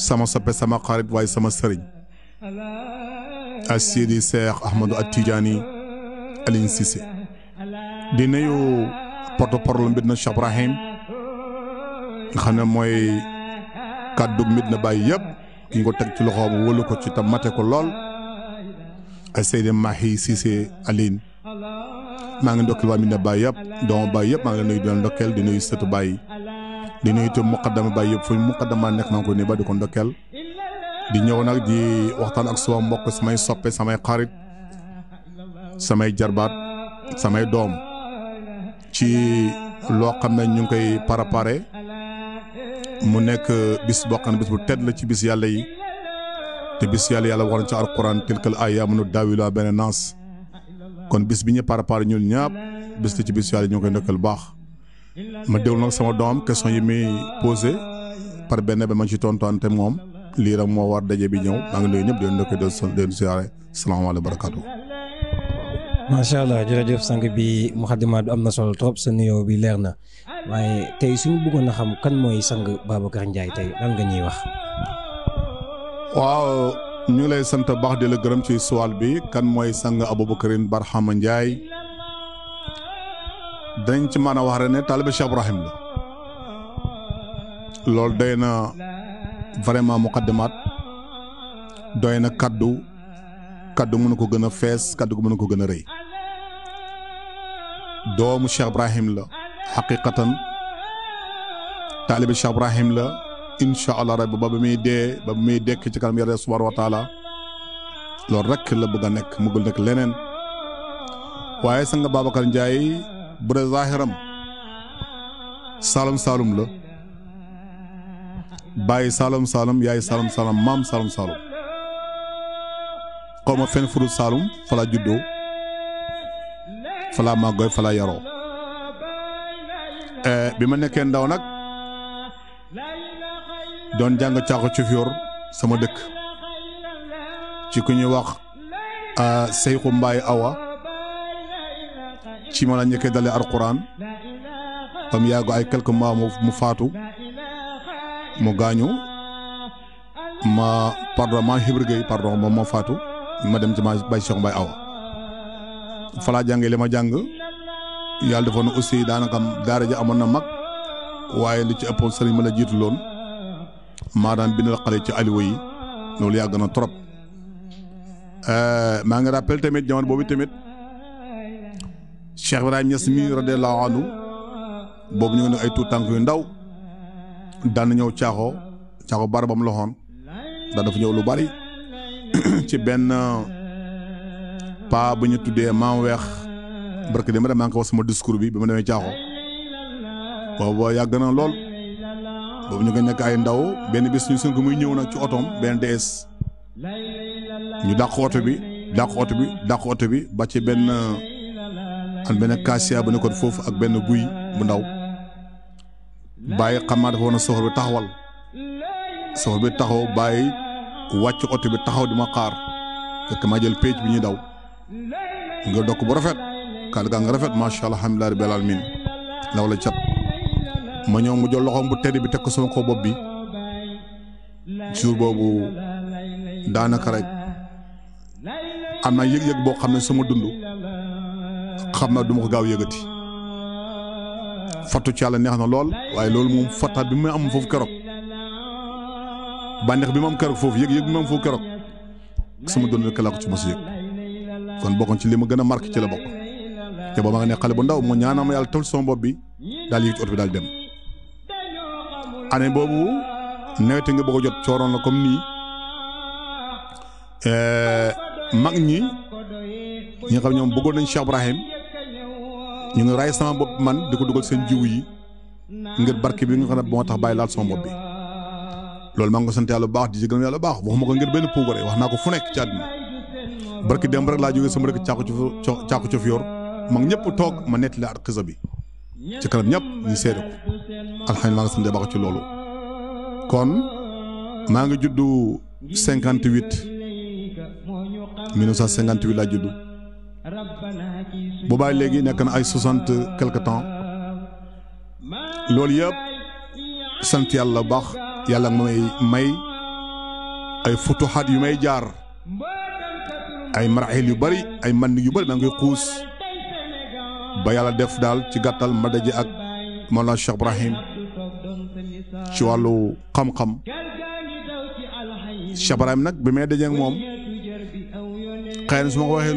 sama soppe sama xarit waaye sama sëriñ Sidi Cheikh Ahmadou At-Tidiane Alioune Cissé di nuyu porte-parole Medina Cheikh Ibrahim nga xam ne mooy kàddu Medina Baye yëpp ki nga ko teg ci loxoom wóolu ko ci tam mate ko lool ay Seydi Mahi Cissé Aline maa ngi ndokkeel waa Medina Baye yëpp doomu Baye yëpp maa ngi leen nuyu di leen ndokkeel di nuyu sëtu Baye di nuyu itam muqaddama Baye yëpp fu muqaddama nekk maa ngi ko nuyu ba di ko ndokkeel di ñëw nag di waxtaan ak sama mbokk samay soppe samay xarit samay jarbaat samay doom ci loo xam ne ñu ngi koy préparé mu nekk bis boo xam ne bis bu tedd la ci bis yàlla yi te bis yàlla wax na ci alquran tilkal ayyaamu nudaawiluhaa bayna naas kon bis bi ñu préparé ñun ñëpp bis la ci bis yàlla ñu ngi koy ndokkal baax ma déglu nag sama doom question yi muy posé par benn ba ma ci tontuwante moom lii rek moo war daje bi ñëw maa ngi nuyu ñëpp di leen ndokkee di siyaare salaamaaleykum wa barakaatu. macha allah jërëjëf sang bi muxaddimaat bi am na solo trop sa nuyoo bi leer na waaye tey suñu bëggoon a xam kan mooy sang Babacar Ndiaye tey lan nga ñuy wax. waaw ñu ngi lay sant baax di la gërëm ci suwaal bi kan mooy sang Aboubacarine Barhama Ndiaye dañ ci mën a wax rek ne taalibe Cheikh Ibrahim la loolu doy na vraiment muqaddimaat doy na kaddu mënu ko gën a fees kaddu mënu ko gën a rëy doomu Cheikh Ibrahim la xaqiqatan taalibe Cheikh Ibrahim la incha allah rek ba muy dee ba muy dekk ci kanam yàlla subhanahu wa taala loolu rek la bëgg a nekk mu gën nekk leneen waaye sang Babacar Ndiaye bu dee zahiram Saalum la bàyyi Saalum yaay Saalum maam Saalum xaw ma fenn furut Saalum fa laa juddoo fa laa màggooy fa laa yaroo bi ma nekkee ndaw nag doon jàng caaxu Cufiyor sama dëkk ci ku ñuy wax Seyxu Mbaay Awa ci ma la njëkkee dalee alquran ba mu yàgg ay quelques mois mu faatu mu gaañu ma Hibri Gueye moom moo faatu ma dem ci ma bay Cheikh Mbaye Awa fa laa jàngee li ma jàng yàlla defoon na aussi daanaka daara ji amoon na mag waaye li ci ëppoon sëriñ ma la jiitu loon maa daan bindal xale ci aliwa yi loolu yàgg na trop maa ngi rappel tamit jamono boobu tamit Cheikh Ibrahima Niass mi radiyallahu anhu boobu ñu ngi ay tuut tànk yu ndaw daan ñëw caaxo barabam loxoon daa dafa ñëw lu bari ci benn paa bu ñu tuddee maam weex barke dem rek maa ngi ko wax sama discours bi ma demee caaxo boobu yàgg na lool boobu ñu ngi nekk ay ndaw benn bis ñu seen ko muy ñëw nag ci otoom benn DS ñu dàq oto bi ba ci benn kaasiya bu nekkoon foofu ak benn guy bu ndaw bàyyi xam naa dafa woon a soxor bi taxaw bàyyi wàcc oto bi taxaw di ma xaar fekk ma jël péej bi ñuy daw nga dokk bu rafet kaal gaa nga rafet macha allah alhamdulilah rabbil alamin law la cat ma ñëw mu jël loxoom bu tedd bi teg ko sama kaw bopp bi jour boobu daanaka rek am na yëg-yëg boo xam ne sama dund xam naa du ma ko gaaw yëgati fattu ci yàlla neex na lool waaye loolu moom fattaat bi mu am foofu keroog bànneex bi ma am keroog foofu yëg-yëg bi ma am foofu keroog sama dund rek laa ko ci mos a yëg kon bokkoon ci li ma gën a marqué ci la bokk te ba ma nga ne xale bu ndaw mu ñaanal ma yàlla tol sama bopp bi daal yëg ci oto bi daal dem année boobu nawet nga bëgg a jot cooroon la comme nii mag ñi nga xam ñoom bëggoon nañ Cheikh Ibrahim ñu ngi raay sama bopp man di ko dugal seen jiw yi ngir barke bi nga xam ne moo tax bàyyi laal sama bopp bi loolu maa ngi ko sant yàlla bu baax di gërëm yàlla bu baax waxuma ko ngir benn puugare wax naa ko fu nekk ci àddina barke démb rek laa jógee sama rek caaku Cufiyor mag ñëpp toog ma nettali ak xisa bi ci kanam ñëpp ñu seede ko alhamdulilah maa ngi sant baax ci loolu kon maa ngi juddu 1958 laa juddu boobaa léegi nekk na ay 60 quelque temps loolu yëpp sant yàlla baax yàlla may ay futuxaat yu may jaar ay marahil yu bari ay man yu bari maa ngi koy xuus ba yàlla def daal ci gàttal ma daje ak Mawlana Cheikh Ibrahim ci wàllu xam-xam. Cheikh Ibrahim nag bi may daje ak moom xëy na su ma ko waxee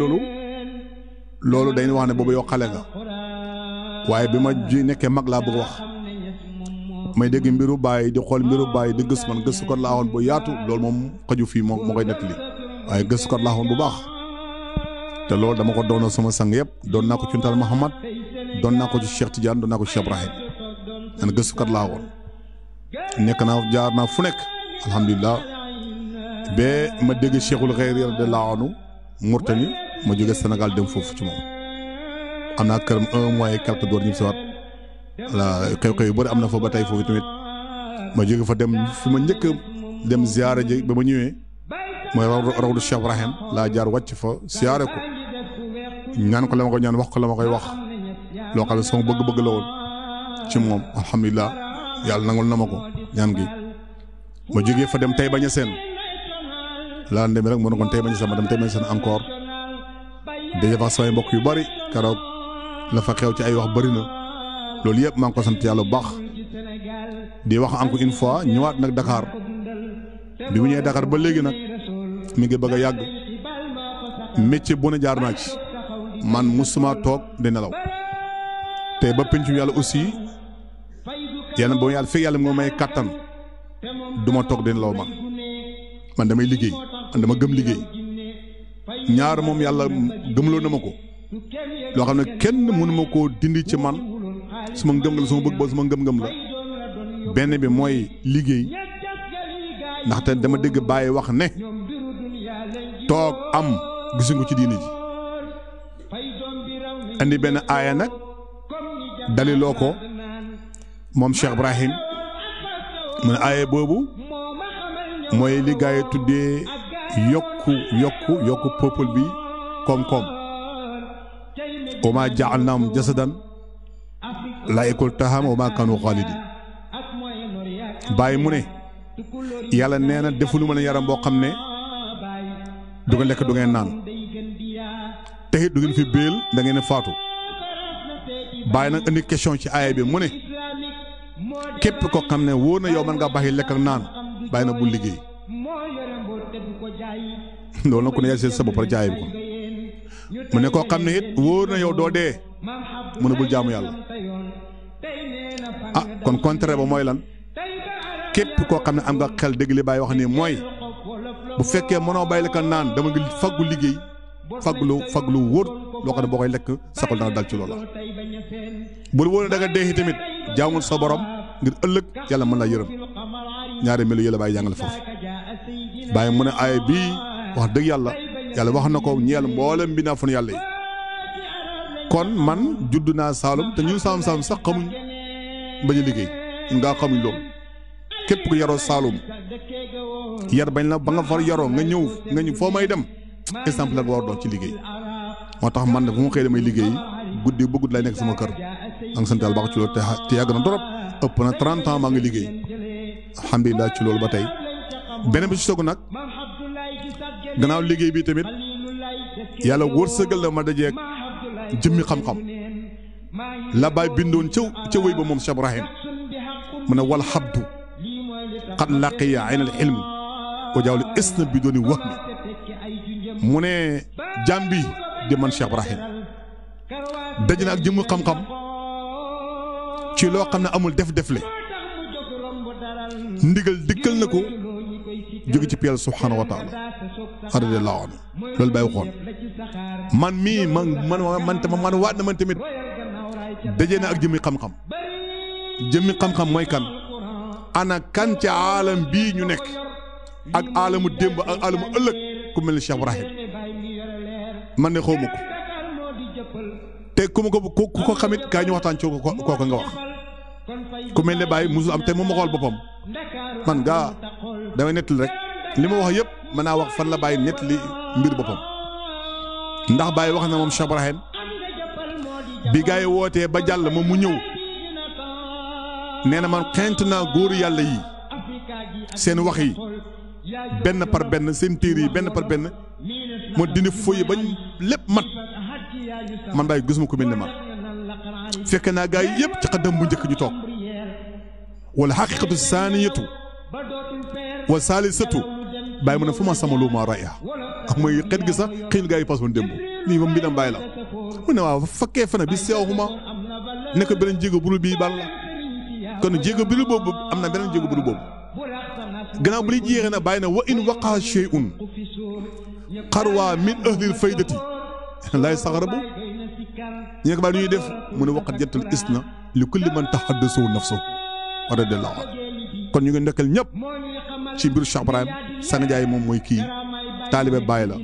loolu dañuy wax ne boobu yow xale nga waaye bi ma ji nekkee mag laa bëgg wax may dégg mbiru baay di xool mbiru baay di gës man gëstukat laa woon bu yaatu loolu moom xaju fii moo koy nettali waaye gëstukat laa woon bu baax te loolu dama ko doonoo sama sang yëpp doon naa ko ci Ntal Muhammad doon naa ko ci Cheikh Tidiane doon naa ko ci Cheikh Ibrahim man gëstukat laa woon nekk naa jaar naa fu nekk alhamdulilah ba ma dégg Cheikhul Khayri radiyallahu anhu Murtani ma jóge Sénégal dem foofu ci moom am naa këram 1 mois et quelque door ñib si waat voilà xew-xew yu bëri am na fa ba tey foofu tamit ma jóge fa dem fi ma njëkk dem ziyaara ji ba ma ñëwee mooy rawdu Cheikh Ibrahim laa jaar wàcc fa ziyaare ko ñaan ko la ma ko ñaan wax ko la ma koy wax loo xam ne sama bëgg-bëgg la woon ci moom alhamdulilah yàlla nangul na ma ko ñaan gi ma jógee fa dem Taïba Niassène laa demee rek mu ne kon Taïba Niassène ma dem Taïba Niassène encore daje fa samay mbokk yu bari keroog la fa xew ci ay wax bari na loolu yëpp maa ngi ko sant yàlla bu baax di wax encore une fois ñëwaat nag Dakar bi mu ñëwee Dakar ba léegi nag mi ngi bëgg a yàgg métier bu ne jaar naa ci man musuma toog di nelaw te ba pencu yàlla aussi yàlla boo yàlla fekk yàlla moo may kàttan du ma toog di nelaw man damay liggéey man dama gëm liggéey ñaar moom yàlla gëmloo na ma ko loo xam ne kenn mënu ma koo dindi ci man suma ngëm la suma bëgg ba suma ngëm-ngëm la benn bi mooy liggéey ndaxte dama dégg bàyyi wax ne toog am gisuñu ko ci diini ji andi benn aaya nag daliloo ko moom Cheikh Ibrahim mu ne aaya boobu mooy li gaa yi tuddee yokku peuple bi koom-koom wa maa ja'alnaahum jasadan laa yakulu tahaam wa maa kaanu xaalidin bàyyi mu ne yàlla nee na defulu ma ne yaram boo xam ne du ngeen lekk du ngeen naan te it du ngeen fi béel da ngeen faatu bàyyi nag indi question ci aaya bi mu ne képp ko xam ne wóor na yow mën nga bàyyi lekk ak naan bàyyi na bul liggéey loolu nag ku ne yaa seet sa bopp rek ci aaya bi kon mu ne koo xam ne it wóor na yow doo dee mu ne bul jaamu yàlla ah kon contraire ba mooy lan képp koo xam ne am nga xel dégg li bàyyi wax nii mooy bu fekkee mënoo bàyyi lekk naan dama ngi faggu liggéey faglu wóor loo xam ne boo koy lekk saxul dana dal ci loola bul wóor ne da nga dee tamit jaamul sa borom ngir ëllëg yàlla mën la yërëm ñaari melu yëla bàyyi jàngale foofu bàyyi mu ne aaya bii wax dëgg yàlla wax na ko ñeel mboolem bi naa fon yàlla yi kon man judd naa Saalum te ñun Saalum sax xamuñ bañ a liggéey ñun ngaa xamuñ loolu képp ku yaroo Saalum yar bañ la ba nga far yaroo nga ñëw foo may dem exemple la nga war doon ci liggéey moo tax man fu ma xëy damay liggéey guddi ba guddi lay nekk sama kër da nga sant yàlla baax ci loolu te yàgg na trop ëpp na 30 ans maa ngi liggéey alhamdulilah ci loolu ba tey beneen bi ci soog nag gannaaw liggéey bi tamit yàlla wërsëgal na ma dajeeg jëmmi xam-xam la baay bindoon ca wéy ba moom Cheikh Ibrahim mu ne wal xabdu qad laqiya ayna al ilmi wa jaawli isna bi dooni wax mi mu ne jaam bi di man Cheikh Ibrahim daj na ak jëmmi xam-xam ci loo xam ne amul def-defle ndigal dikkal na ko jóge ci Yàlla subhaanahu wa taala radiyallaahu anhu loolu bay waxoon man mii man waat na man tamit daje na ak jëmmi xam-xam mooy kan ana kan ci aalam bii ñu nekk ak aalamu démb ak aalamu ëllëg ku mel ni Cheikh Ibrahim man ne xaw ma ko te ku ko xamit kaay ñu waxtaan ci kooku nga wax ku mel ne Baye musul am te moom ma xool boppam man gaa damay nettali rek li ma wax yëpp mën naa wax fan la Baye nettali mbir boppam ndax Baye wax na moom Cheikh Ibrahim bi gaa yi wootee ba jàll moom mu ñëw nee na man xeent naa góoru yàlla yi seen wax yi benn par benn seen téere yi benn par benn moo dindi fooyi bañ lépp mat man Baye gisuma ko mel ne man fekk naa gaa yi yëpp ci xaddam bu njëkk ñu toog wala xaqiqatu saaniyatu wa saalisatu Baye mu ne fu ma sama lu ma raya ak mooy xet gi sax xëy na gaa yi pas woon démb lii moom mbidam Baye la mu ne waaw fakkee fana bi seexuma ne ko beneen jéego bulu bii bal la kon jéego bulu boobu am na beneen jéego bulu boobu gannaaw bu li jeexee na Baye na wa in waqa shay'un xarwa min ahlil faydati lay saxarabu ñu ne ko Baye nu ñuy def mu ne waqat jattal isna li kulli man tahaddasu nafsuhu radiyallahu anhu kon ñu ngi ndekkal ñëpp ci mbiru Cheikh Ibrahim Sang Ndiaye moom mooy kii taalibe Baye la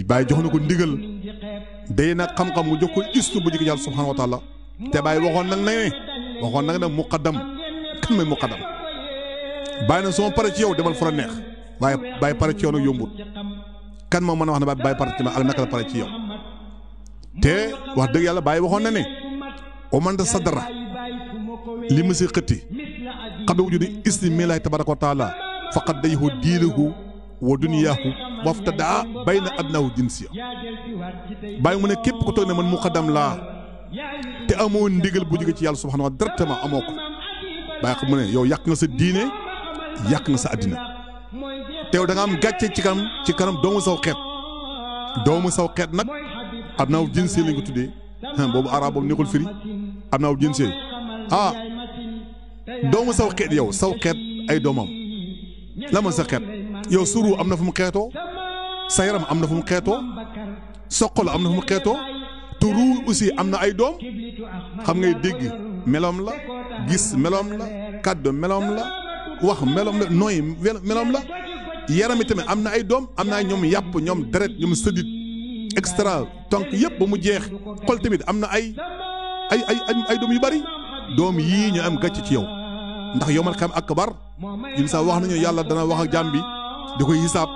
Baye jox na ko ndigal day nag xam-xam mu jox ko istu bu jigi yàlla subhanahu wa taala te Baye waxoon nag ne muqaddam kan mooy muqaddam Baye na soo pare ci yow demal fu la neex waaye Baye pare ci yow nag yombut kan moo mën a wax ne Baye pare ci ma ak naka la pare ci yow te wax dëgg yàlla Baye waxoon na ne omanta sadara li mu si xëtti xam ne wujudi ismillahi tabaraka wa taala faqad dayhu diinuhu wa duniyaahu waftadaa bayna adnaahu jinsiya Baye mu ne képp ko toog ne man muqaddam laa te amoo ndigal bu jóge ci yàlla subhanahu wa taala directement amoo ko Baye xam mu ne yow yàq nga sa diine yàq nga sa àddina te yow da nga am gàcce ci kanam doomu saw xeet nag adnaahu jinsiya lañ ko tuddee boobu arab boobu nekkul firi adnaahu jinsiya doomu saw xeet ay doomam la man sa xeet yow suru am na fu mu xeetoo sa yaram am na fu mu xeetoo soqal am na fu mu xeetoo te ruu aussi am na ay doom xam ngay dégg meloom la gis meloom la kàddu meloom la wax meloom la nooy meloom la yaram yi tamit am na ay doom am na ñoom yàpp ñoom deret ñoom sëdit extra tonk yëpp ba mu jeex xol tamit am na ay doom yu bari doom yii ñu am gàcc ci yow ndax yowmal xam akbar jim sa wax nañu yàlla dana wax ak jaam bi di koy hisaab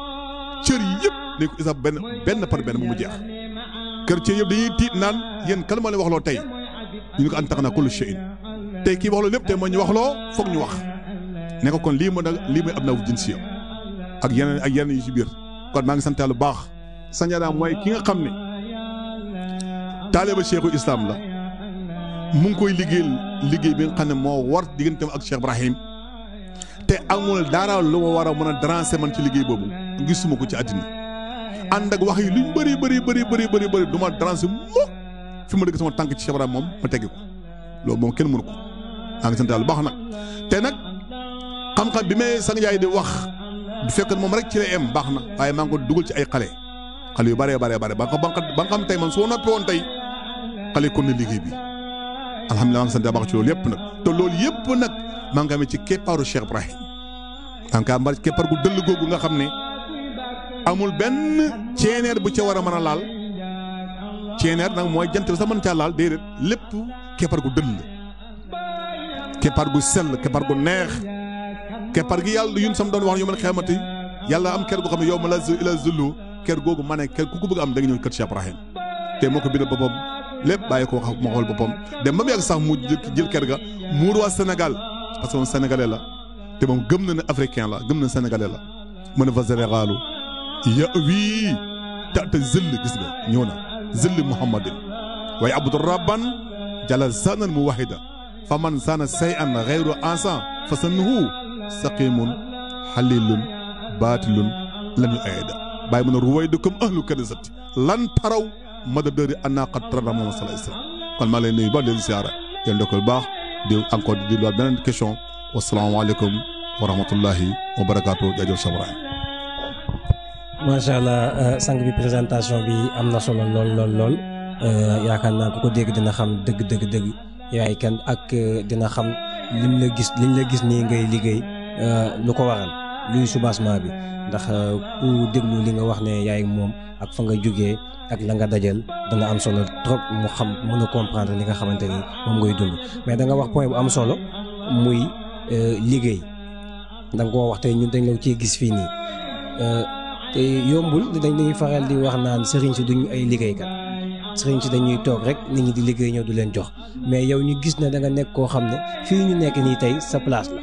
cër yi yëpp dañ ko hisaab benn par benn ba mu jeex kër cër yëpp dañuy tiit naan yéen kan moo leen waxloo tey ñu ne ko an tax na kullu shay'in tey kii waxloo lépp tey moo ñu waxloo foog ñu wax ne ko kon lii mooy ab naaw jinsiya ak yeneen yi ci biir kon maa ngi sant yàlla bu baax Sang Ndiaye mooy ki nga xam ne taaliba Cheikhu Islam la mu ngi koy liggéey bi nga xam ne moo war digganteem ak Cheikh Ibrahim te amul dara lu ma war a mën a déranger man ci liggéey boobu gisuma ko ci àddina ànd ak wax yi luñ bëri du ma déranger mukk fi ma dëgg sama tànk ci Cheikh Ibrahim moom ma teggi ko loolu moom kenn mënu ko maa ngi sant yàlla baax nag te nag xam-xam bi may Sang Ndiaye di wax du fekk moom rek ci lay em baax na waaye maa ngi ko dugal ci ay xale yu bëree ba nga xam tey man soo noppi woon tey xale kon na liggéey bi alhamdulilah maa ngi sant baax ci loolu yëpp nag te loolu yëpp nag maa ngi amee ci keppaaru Cheikh Ibrahim maa ngi am keppaar gu dëll googu nga xam ne amul benn ceeneer bu ca war a mën a laal ceeneer nag mooy jant bi sax mën caa laal déedéet lépp keppaar gu dëll keppaar gu sell keppaar gu neex keppaar gi yàlla yun sam doon wax yow man xeamati yàlla am ker goo xam ne yow ma la ila zullu ker googu ma ne ker ku ko bëgg am da nga ñëw kër Cheikh Ibrahim te moo ko bind boppam lépp bàyyi ko wax ma xool boppam dem ba mu yàgg sax mu jël ker ga muur waa Sénégal parce que moom sénégalais la te moom gëm na ne africain la gëm na sénégalais la mu ne fa Sénégalu ya wii te zëll gis nga ñëw na zëll Muhammadin waaye abdu rabban jala sanan mu wahida fa man sana say an xeyru ansan fa sannuhu saqimun xalilun baatilun lan yu ayda bàyyi mu ne ruwaydukum ahlu kadisati lan taraw madadëri annaa qad tarana Muhammad sallallahu alayhi wasallam kon maa lay nuyu ba leen siyaara yéen ndokkal baax di encore di delluwaat beneen question wasalaamaaleykum wa rahmatullahi wa barakaatu jaajëf Cheikh Ibrahim. macha allah sang bi présentation bi am na solo lool yaakaar naa ku ko dégg dina xam dëgg yaay kan ak dina xam liñ la gis nii ngay liggéey lu ko waral luy soubassement bi ndax ku déglu li nga wax ne yaay moom ak fa nga jógee ak la nga dajal dana am solo trop mu xam mën a comprendre li nga xamante ni moom ngay dund mais da nga wax point bu am solo muy liggéey da nga koo wax tey ñun dañ la ciy gis fii nii te yombul dañuy faral di wax naan sëriñ si duñu ay liggéeykat sëriñ si dañuy toog rek nit ñi di liggéey ñëw du leen jox mais yow ñu gis ne da nga nekk koo xam ne fii ñu nekk nii tey sa place la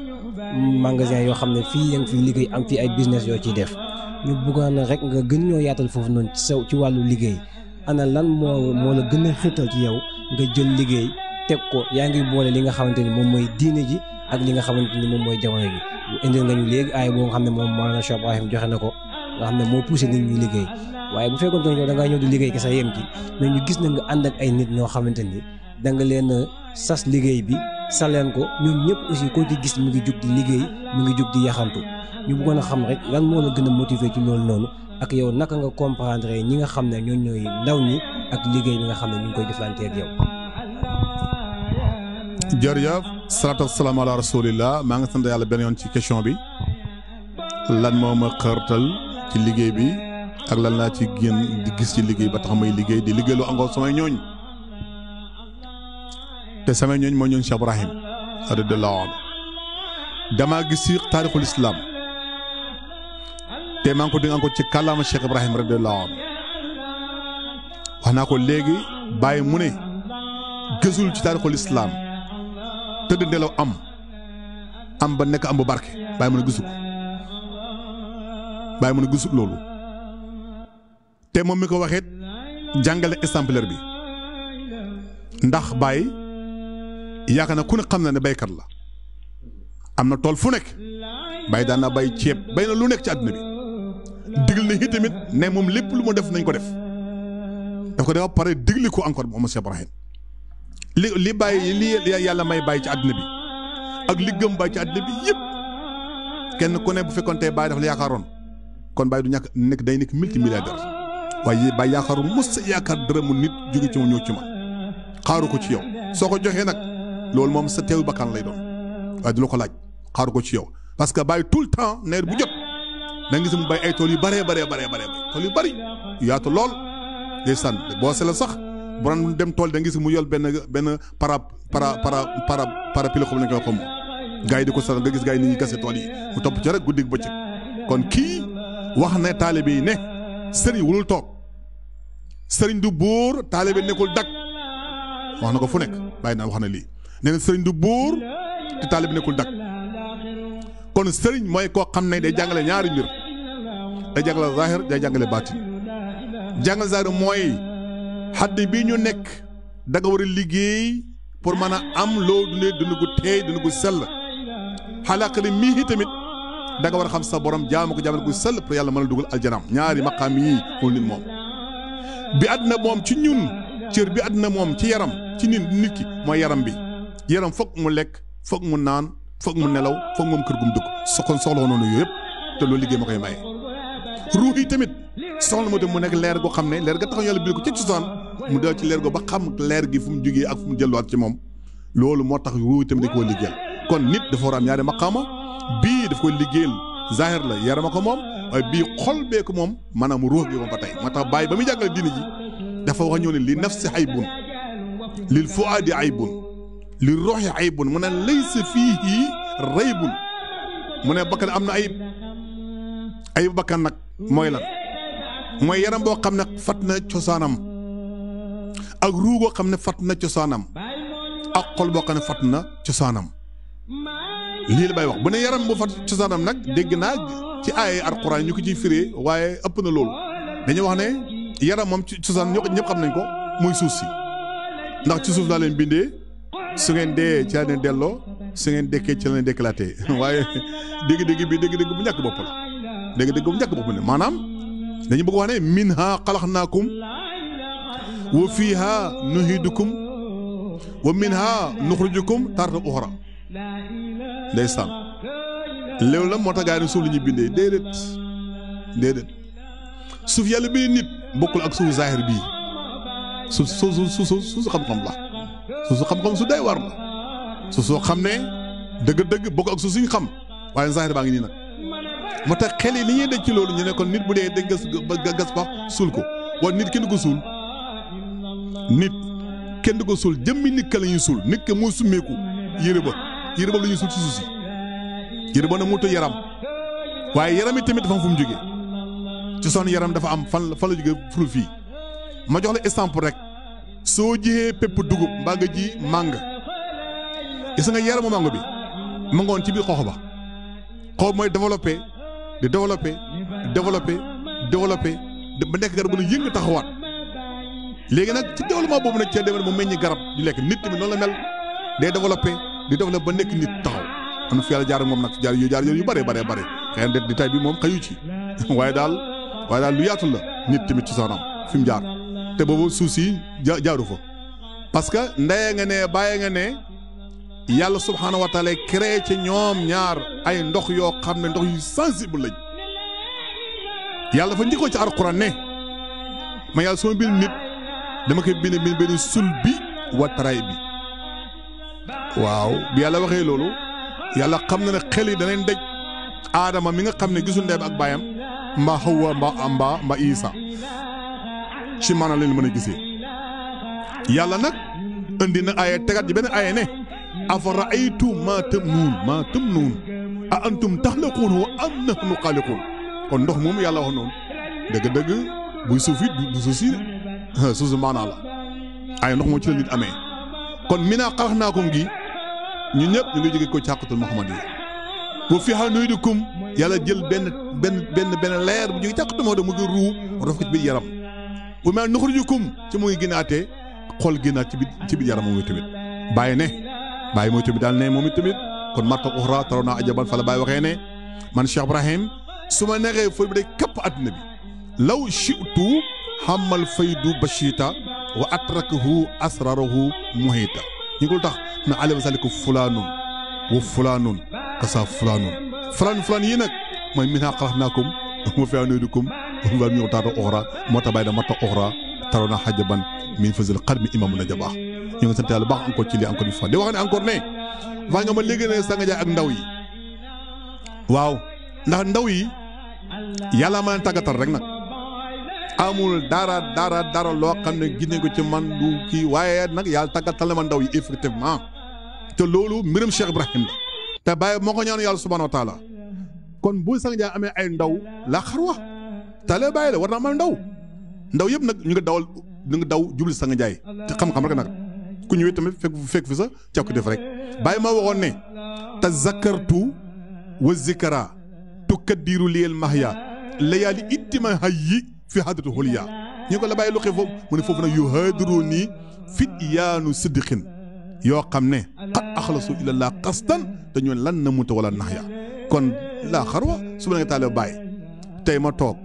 magasin yoo xam ne fii yaa ngi fiy liggéey am fii ay business yoo ciy def ñu bëggoon rek nga gën ñoo yaatal foofu noonu ci wàllu liggéey ana lan moo la gën a xirtal ci yow nga jël liggéey teg ko yaa ngi boole li nga xamante ni moom mooy diine ji ak li nga xamante ni moom mooy jamono ji indil nga ñu léegi aay boo nga xam ne moom Mawlana Cheikh Ibrahim joxe na ko nga xam ne moo poussé nit ñi liggéey waaye bu fekkoon ne da ngaa ñëw di liggéey kese yem ci mais ñu gis na nga ànd ak ay nit ñoo xamante ni da nga leen a sas liggéey bi saleen ko ñoom ñëpp aussi koo ci gis mu ngi jug di liggéey mu ngi jug di yaxantu ñu bëggoon a xam rek lan moo la gën a motiver ci loolu noonu ak yow naka nga comprendre ñi nga xam ne ñooy ndaw ñi ak liggéey bi nga xam ne ñu ngi koy jëflante ak yow. jërëjëf salaatu wasalaam ala rasulillah maa ngi sant yàlla benn yoon ci question bi lan moo ma xërtal ci liggéey bi ak lan laa ci génn di gis ci liggéey ba tax may liggéey di liggéeyloo encore samay ñooñ te samay ñooñ mooy ñooñ Cheikh Ibrahim radiyallahu anhu damaa gis ci taarixul islam te maa ngi ko dégg encore ci kàllaama Cheikh Ibrahim radiyallahu anhu wax naa ko léegi bàyyi mu ne gësul ci taarixul islam tëdd nelaw am ba nekk am bu barke bàyyi mu ne gisu ko bàyyi mu ne gisul loolu te moom mi ko waxeet jàngale exemplaire bi ndax bàyyi yaakaar na ku ne xam na ne baykat la am na tool fu nekk bàyyi daan na bay ceeb bay na lu nekk ci àdduna bi digal na tamit ne moom lépp lu mu def nañ ko def daf ko def ba pare digli ko encore moom Cheikh Ibrahim li bàyyi li yàlla may bàyyi ci àdduna bi ak li gëm bàyyi ci àdduna bi yëpp kenn ku ne bu fekkoon tey bàyyi dafa la yaakaaroon kon bàyyi du ñàkk nekk day nekk multimilliardaire waaye bàyyi yaakaaroon mos sa yaakaar dërëmu nit jóge ci moom ñëw ci man xaaru ko ci yow soo ko joxee nag loolu moom sa teewu bakkan lay doon waaye du la ko laaj xaaru ko ci yow parce que bàyyi tout le temps nawet bu jot da nga gis mu bay ay tool yu bëree tool yu bëri yaatu lool day sànn boo seetlee sax bu doon dem tool da nga gis mu yol benn parapluie xam nañ koy xom gars yi di ko sax nga gis gars yi ni ñuy gase tool yi mu topp ci rek guddi bëccëg kon kii wax na taalibe yi ne sëriñ wulul toog sëriñ du buur taalibe nekkul dak wax na ko fu nekk bàyyi naa wax na lii nee na sëriñ du buur te taalibe nekkul dak kon sëriñ mooy koo xam ne day jàngale ñaari mbir day jàngale zahir day jàngale baatin jàngale zahir mooy xadd bii ñu nekk da nga war a liggéey pour mën a am loo dundee dund gu teey dund gu sell xalaqali mii tamit da nga war a xam sa borom jaamu ko jaamal gu sell pour yàlla mën a dugal aljanaam ñaari maqaam yii moom nit moom bi àddina moom ci ñun cër bi àddina moom ci yaram ci nit ki mooy yaram bi yaram foog mu lekk foog mu naan foog mu nelaw foog moom kër gum dëkk kon soxla woon noonu yooyu yëpp te loolu liggéey ma koy maye. ruux yi tamit soxla moo tam mu nekk leer goo xam ne leer ga tax yàlla bil ko ci cosaan mu dee ci leer go ba xam leer gi fu mu jógee ak fu mu jëlluwaat ci moom loolu moo tax ruux yi tamit dañ koo liggéeyal kon nit dafa war a am ñaari maqaama bii daf koy liggéeyal zahir la yarama ko moom waaye bii xol bee ko moom maanaam ruux gi moom ba tey moo tax bàyyi ba muy jàngale diine ji dafa wax ñëw ne li nafsi aybun lil fuaadi aybun li ruuxi aybun mu ne laysa fiihi raybun mu ne bakkan am na ayib bakkan nag mooy lan mooy yaram boo xam ne fat na cosaanam ak ruu boo xam ne fat na cosaanam ak xol boo xam ne fat na cosaanam lii la bay wax bu ne yaram bu fat cosaanam nag dégg naa ci ay alxuraan ñu ko ciy firee waaye ëpp na loolu dañuy wax ne yaram moom ci cosaan ñëpp xam nañ ko muy suuf si ndax ci suuf laa leen bindee su ngeen dee ci laa leen delloo su ngeen dekkee ci la leen dekkalaatee waaye dégg-dégg bi dégg-dégg bu ñàkk bopp la dégg-dégg bu ñàkk bopp ne maanaam dañu bëgg wax ne minha xalaqnaakum wa fiiha nuhidukum wa minha nuxrijukum taratan uxra ndeysaan léew la moo tax gaa yi ne suuf la ñuy bindee déedéet suuf yàlla bi nit bokkul ak suuf zahir bii suuf su xam-xam la suuf su xam-xam su day war la suuf soo xam ne dëgg-dëgg bokk ak suuf suñ xam waaye zahir baa ngi nii nag moo tax xel yi li ñuy daj ci loolu ñu ne kon nit bu dee dañ gas pax suul ko waaye nit kenn du ko suul nit kenn du ko suul jëmmi nit ka la ñuy suul nit ka moo summeeku yére ba la ñuy suul ci suuf si yére ba na muuta yaram waaye yaram yi tamit dafa am fu mu jógee ci son yaram dafa am fan la jógee furu fii ma jox la exemple rek soo jiyee pépp dugub mbaa nga ji màng gis nga yaramu mango bi ma ngoon ci biir xoox ba xob mooy développé di développé développé développé ba nekk garab bu la yëng taxawaat léegi nag ci développement boobu nag cee demee mu meññi garab di lekk nit tamit noonu la mel day développé di développé ba nekk nit taxaw am na fi yàlla jaar moom nag jaar yu bëree xëy na di tay bi moom xëyu ci waaye daal lu yaatu la nit tamit ci soxnaam fi mu jaar te boobu suuf si jaaru fa parce que ndeye nga ne bàyyi nga ne yàlla subhaanahu wa taala créé ci ñoom ñaar ay ndox yoo xam ne ndox yu sensible lañ yàlla dafa njëkkoo ci alxuraan ne ma yàlla sama bind nit dama koy bind benn sul bi wa taray bi waaw bi yàlla waxee loolu yàlla xam na ne xel yi danañ daj aadama mi nga xam ne gisul ndey ak baayam mbaa Hawa mbaa Isa ci maanaam leen mën a gisee yàlla nag indi na aaya tegaat ji benn aaya ne afara aytum maa tamnuun a antum taxlaquunahu am nahnu xaaliquun kon ndox moom yàlla wax noonu dëgg-dëgg buy suuf it du suuf si suuf si maanaa la ay ndox moom ci la nit amee kon minaa xalaqnaakum gi ñu ñëpp ñu ngi jóge ko càqatul Muhammad yi wa fiihaa nu'iidukum yàlla jël benn leer bu jóge càqatul Muhammad mu ngi ruu def ko ci biir yaram wa minhaa nuxrijukum ci mu ngi génnaatee xol génnaat ci biir yaram moom tamit bàyyi mooy tamit daal ne moom it tamit kon marta uxra tarawna ajaban fa la bàyyi waxee ne man Cheikh Ibrahim su ma neexee fooy bi day kapp àddina bi law shi'tu xamal faydu bashita wa atrakahu asrarahu muhita ñu ko tax na alima saliku fulaanun wa fulaanun kasa fulaan yii nag mooy minhaa xalaqnaakum wa fiihaa nu'iidukum wa minhaa tarata uxra moo tax bàyyi da marta uxra tarawna ajaban min fazil qarmi imaamu na jabaax ñu ngi sant yàlla baax encore ci lii encore une fois di wax ne encore ne waa nga ma léegi ne Sanga Ndiaye ak ndaw yi waaw ndax ndaw yi yàlla ma leen tàggatal rek nag amul dara loo xam ne gis nañ ko ci man du kii waaye nag yàlla tàggatal na ma ndaw yi effectivement te loolu mbiram Cheikh Ibrahim la te bàyyi moo ko ñaanu yàlla subhanahu wa taala kon bu Sanga Ndiaye amee ay ndaw la xarwa talee bàyyi la war naa am ndaw yëpp nag ñu ngi daw jubli Sanga Ndiaye te xam-xam rek nag ku ñëwee tamit fekk fi sa càkku def rek bàyyi ma waxoon ne tazakartu wa zikra tukaddiru liyel mahya layaali ittima hayyi fi hadratu hulya ñu ko la bàyyi lu xew foofu mu ne foofu nag yu haadiru nii fit yaanu siddiqin yoo xam ne xat axlasu ilallah qasdan dañu lan na muta wala naxya kon laa xarwa su ma nga taale bàyyi tey ma toog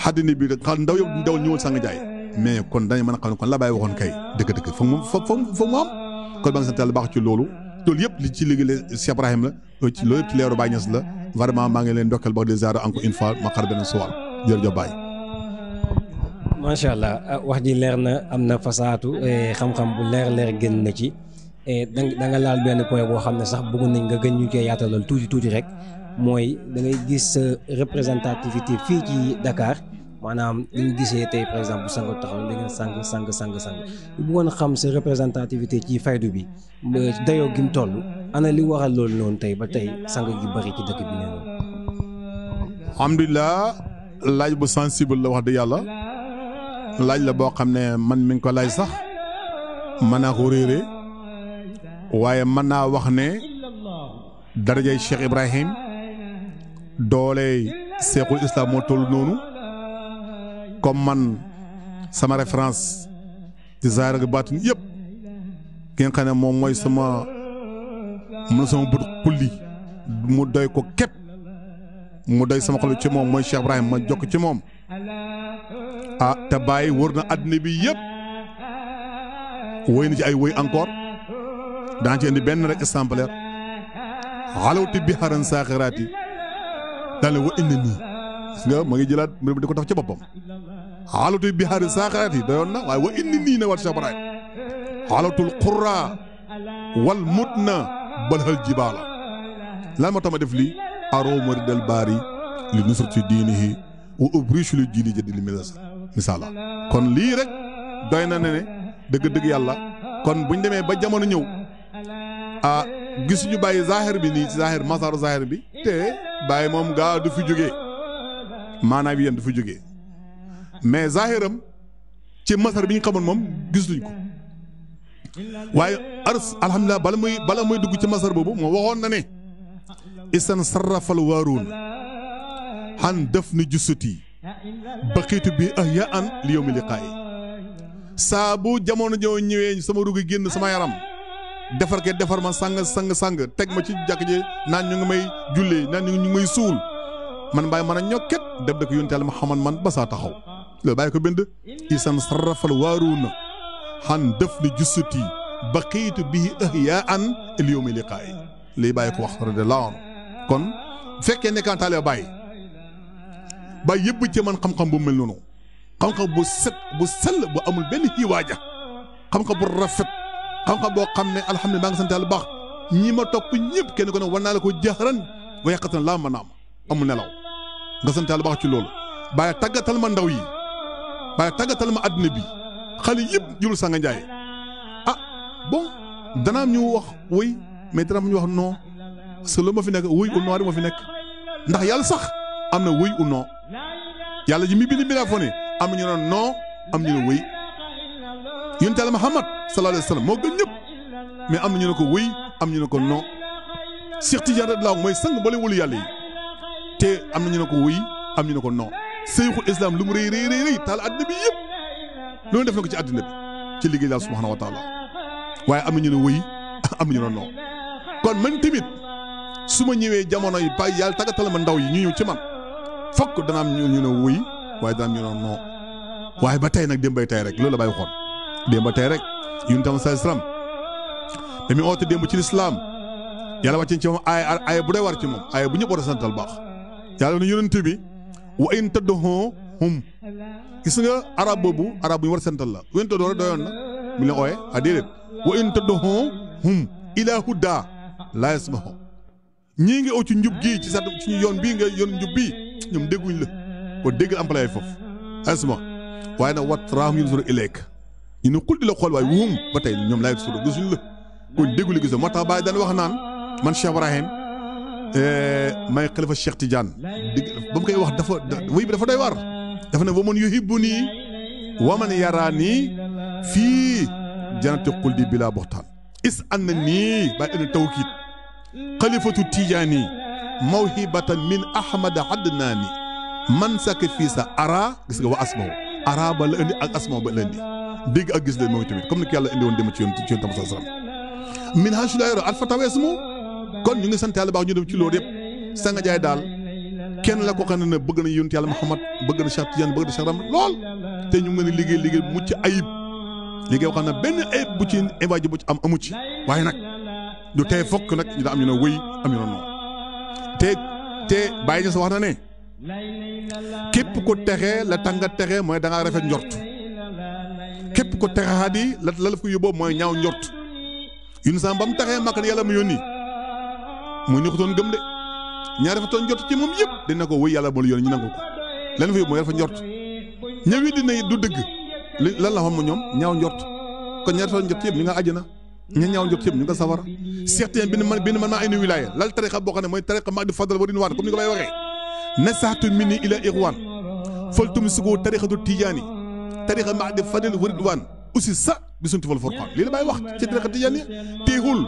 xaddina bi rek ndaw yëpp ndaw ñëwal Sanga Ndiaye mais kon dañu mën a xam ne kon la bàyyi waxoon kay dëgg foog mu am kon ba nga sant yàlla baax ci loolu yëpp li ci liggéey Cheikh Ibrahim la loolu yëpp ci leeru Baye Niass la vraiment maa ngi leen ndokkeel ba di ziar encore une fois ma xar benn suwaal jërëjëf Baye. macha allah wax ji leer na am na fasaatu xam-xam bu leer génn na ci da nga laal benn point boo xam ne sax bëgg nañ nga gën ñu koy yaatalal tuuti rek mooy da ngay gis représentativité fii ci Dakar. maanaam li ñu gisee tey par exemple bu Sanga taxaw da ngeen sang bu bëggoon xam sa représentativité ci faydu bi dayoo gi mu toll ana li waral loolu noonu tey ba tey sang gi bari ci dëkk bi nee noonu. alhamdulilah laaj bu sensible la wax dëgg yàlla laaj la boo xam ne man mi ngi ko laaj sax mën naa ko réere waaye mën naa wax ne darajay Cheikh Ibrahim dooley Seexul Islam moo toll noonu. comme man sama référence ci zaahir ak baatin yëpp ki nga xam ne moom mooy sama bët kulli mu doy ko képp mu doy sama xol ci moom mooy Cheikh Ibrahim ma jokk ci moom te bàyyi wër na àddina bi yëpp woy na ci ay woy encore daan ci indi benn rek exemplaire xalawti biharan saaxiraati daane wa inna nii gis nga ma ngi jëlaat mbir di ko taf ci boppam xaalatu bihaari saaxiraat yi doyoon na waaye wa inni nii ne wat Cheikh Ibrahim xaalatul qurra wal mutna balhal jibaala lan moo tax ma def lii aroo maridal baari li nusrati diinihi wa ubrichu li jiili jaddi li misaala kon lii rek doy na ne dëgg-dëgg yàlla kon buñ demee ba jamono ñëw gis ñu bàyyi zaahir bi nii ci zaahir masaaru zaahir bi te bàyyi moom gaa du fi jógee maanaam yéen du fi jógee mais zahiram ci masar bi ñu xamoon moom gis luñ ko waaye alhamdulilah bala muy dugg ci masar boobu moo waxoon na ne isan sarrafal waaruun xan def ni jusuti baqiitu bi ahyaan li yawmi liqaayi saa bu jamono ñëw ñëwee sama rugi génn sama yaram defar ma sang teg ma ci jàkk ji naan ñu ngi may jullee naan ñu ngi may suul man bàyyi mën a ñokket def da ko yónte Yàlla Muhammad man ba saa taxaw loolu bàyyi ko bind isan sarrafal waaruun xan def ni jusuti baqiitu bi ahyaan li yawmi liqaayi lii bàyyi ko wax radiyallaahu anhu kon fekkee nekkantaale bàyyi yëbb ci man xam-xam bu mel noonu xam-xam bu set bu sell bu amul benn xiiwaaja xam-xam bu rafet xam-xam boo xam ne alhamdulilah maa ngi sant Yàlla baax ñi ma topp ñëpp kenn ko ne war naa la ko jaxaran wa yàqatan laa ma naam amul nelaw nga sant Yàlla baax ci loolu bàyyi tàggatal ma ndaw yi bàyyi tàggatal ma àddina bi xale yëpp jul sanga njaay bon danaam ñu wax oui mais danaam ñu wax non parce que lu ma fi nekk oui ou non di ma fi nekk ndax yàlla sax am na oui ou non yàlla ji mi bind bi laa fo ne am na ñu ne non am ñu ne oui yonent Yàlla Muhammad sallallahu alayhi wa sallam moo gën ñëpp mais am na ñu ne ko oui am ñu ne ko non Cheikh Tidiane radiyallaahu mooy sang bale wulu yàlla yi te am na ñu ne ko oui am ñu ne ko non Seyxul Islam lu mu rëy taal àddina bi yëpp loolu def na ko ci àddina bi ci liggéey daal subhaanahu wa taala waaye am na ñu ne oui am na ñu ne non kon man tamit su ma ñëwee jamono yi ba yàlla tàggatal ma ndaw yi ñu ñëw ci man fokk dana am ñu ne oui waaye dana am ñu ne non waaye ba tey nag démb bay tey rek loolu la bàyyi xoon démb ba tey rek yonent am sallallahu alayhi wasallam ba muy oote démb ci lislaam yàlla wàcce ci moom aaya bu day war ci moom aaya bu ñëpp war a santal baax yàlla na yonent bi wa in tad'uuhum gis nga arab boobu arab bu ñu war a santal la wa in tad'uuhum doyoon na mu leen ooye déedéet wa in tad'uuhum ilaa hudaa laa yasma'uun ñii ngi aw ci njub gii ci yoon bii nga yoon njub bii ñoom dégguñ la ko déggal employé foofu asma waaye nag wat raam yanzuru ilayk ñu ne xul di la xool waaye wuum ba tey ñoom laay sulu gisuñ la kon déggu la gis moo tax Baye daan wax naan man Cheikh Ibrahim may xalifa Cheikh Tidiane ba mu koy wax dafa wéy bi dafa doy war dafa ne wa man yuhibbuni wa man yaraani fii jannati xuldi bila buxtaan is an na nii bàyyi indi tawkiit xalifatu Tijaani mawhibatan min Ahmad Adnaani man sakk fii sa ara gis nga wa asmaw ara ba la indi ak asmaw ba la indi dégg ak gis leen moom tamit comme ni ko yàlla indi woon dem ci yoon tam sa salam min hasulayro alfataw esmo kon ñu ngi sant yàlla baax ñu dem ci loolu yëpp sanga jaay daal kenn la ko xam ne bëgg na yonent yàlla Muhammad bëgg na Cheikh Tidiane bëgg na Cheikh Ram lool te ñu ngi leen liggéey mucc ayib liggéey boo xam ne benn ayib bu ci évaji bu ci am amu ci waaye nag du tey fokk nag ñu da am ñu ne wëy am ñu ne non te bàyyi ñu sa wax na ne képp ko texee la tànga texee mooy da ngaa rafet njort képp ko texaat yi la la ko yóbboo mooy ñaaw njort yun sam ba mu taxee màkk ne yàlla mu yónni muy neexutoon gëm de ñaar rafetoon njort ci moom yëpp dina ko wëy yàlla moo la yónni ñu nangu ko leen fa yóbbu mooy rafet njort ñëwi dina du dëgg lan la xam ma ñoom ñaaw njort kon ñaar rafetoon njort yëpp ñu nga àjjana ña ñaaw njort yëpp ñu nga sawara certain bi man maa ay wilaaya lal tariqa boo xam ne mooy tariqa maa di fadal wa ridwaan comme ni ko bay waxee nasaxtu minni ila ixwaan faltum sugo tariqatu tijaani tariqa maa di fadal wa ridwaan aussi sa bi sunti fal furqaan lii la bay wax ci tariqa tijaan yi teewul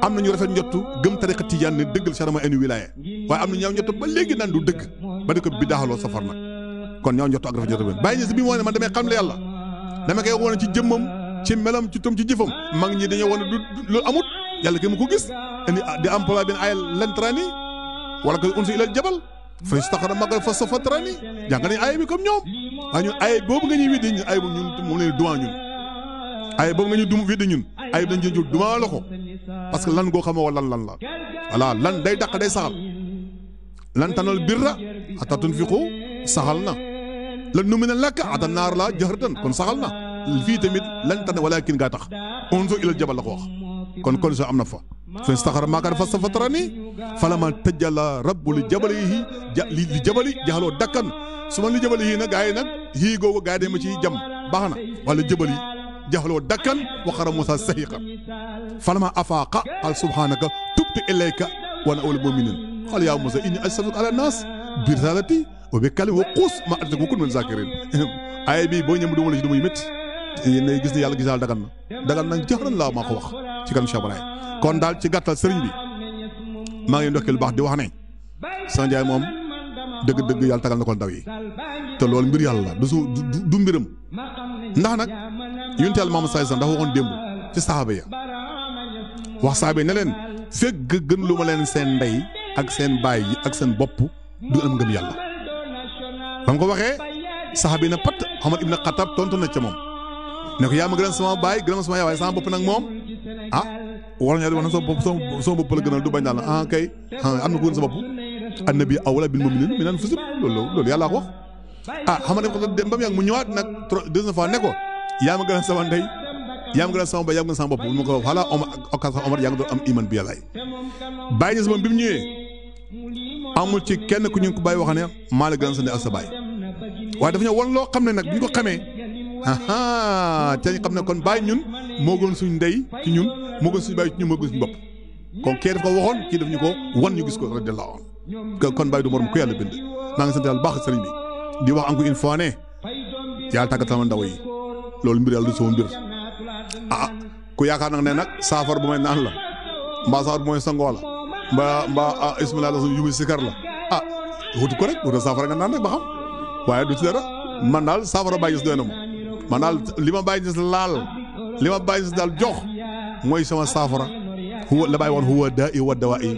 am na ñu rafet njottu gëm tariqa tijaan ne dëggal sax mooy ay wilaaya waaye am na ñaaw njottu ba léegi naan du dëgg ba di ko bi daaxaloo safar nag kon ñaaw njottu ak rafet njottu benn bàyyi ñi si bi mu wane man damay xam le yàlla dama koy wane ci jëmmam ci melam ci tom ci jëfam mag ñi dañoo wane du lu amut yàlla ke mu ko gis indi di emploi benn ay lantrani wala ko unsi ilal jabal fa istaxara magal fa safatrani jàng nañ ay bi comme ñoom waaye ñun ay boobu nga ñuy widdi ñun ay bu ñun moom leen duma ñun ay boobu nga ñu dum widdi ñun ay dañ ci jël duma la ko parce que lan goo xamoo lan la voilà lan day dàq day saxal lan tanal birra hatta tunfiqu saxal na lan numina lakka ata naar la jahratan kon saxal na fii tamit lan tane walakin gaa tax unzu ilal jabal la ko wax kon so am na fa fa istaxara maakaar fa safatrani falama tajalla rabbu li jabalihi li jabali jaxaloo dakkan su ma li jabali yii nag gaa yi nag yii googu gaa yi dañ ma ciy jam baax na wala jabali jaxaloo dakkan waxara Musa sahiqa falama afaaqa qal subhanaka tubtu ilayka wa ana awwalul mu'minin qal ya Musa inni as'aluka ala nas bi risalati wa bi kalimi wa qus ma ataka wa kun min zakirin ay bi boo ñëm du ma la ci du muy métti yéen gis ni yàlla gisaal dagan na jaxaran laa maa ko wax ci kanam Cheikh Ibrahim kon daal ci gàttal sëriñ bi maa ngi ndokkeel baax di wax ne Sa Ndiaye moom dëgg-dëgg yàlla tagal na ko ndaw yi te loolu mbir yàlla la du mbiram ndax nag yonent Yàlla Muhammad sallallahu alayhi wasallam dafa waxoon démb ci saxaaba ya wax saxaaba yi ne leen fekk gën lu ma leen seen ndey ak seen baay yi ak seen bopp du am ngëm yàlla ba mu ko waxee saxaaba yi ne pat Omar ibn Khattab tontu na ca moom ne ko yaa ma gënal sama baay gënal ma sama yaay waaye sama bopp nag moom war ñaa di wax na sama bopp la gënal du bañ daal la kay am na ko gën sa bopp annabi awla bil mu'minin min anfusihim loolu yàllaa ko wax xam nga ko dem ba mu yàgg mu ñëwaat nag deuxième fois ne ko yaa ma gënal sama ndey yaa ma gënal sama baay yaa ma gënal sama bopp mu ko voilà Omar yaa ngi doon am iman bi yàllaay bàyyi ñes moom bi mu ñëwee amul ci kenn ku ñu ko bàyyi wax ne maa la gënal sa ndey ak sa baay waaye dafa ñëw wan loo xam ne nag bu ñu ko xamee te ñu xam ne kon bàyyi ñun moo gën suñ ndey ci ñun moo gën suñ bàyyi ci ñun moo gën suñ bopp kon kii daf ko waxoon kii daf ñu ko wan ñu gis ko radiyallahu anhu kon bàyyi du morom ku yàlla bind maa ngi sant yàlla baax sëriñ bi di wax encore une fois ne yàlla tàggatal ma ndaw yi loolu mbir yàlla du sama mbir ku yaakaar nag ne nag saafara bu may naan la mbaa saafara bu may sangoo la mbaa ismillah la yu muy sikar la wutu ko rek wutu saafara nga naan rek ba xam waaye du ci dara man daal saafara bàyyi gis doy na ma man daal li ma bàyyi gis laal li ma bàyyi gis daal jox mooy sama saafara huwa la bàyyi woon huwa daa i wa dawaa i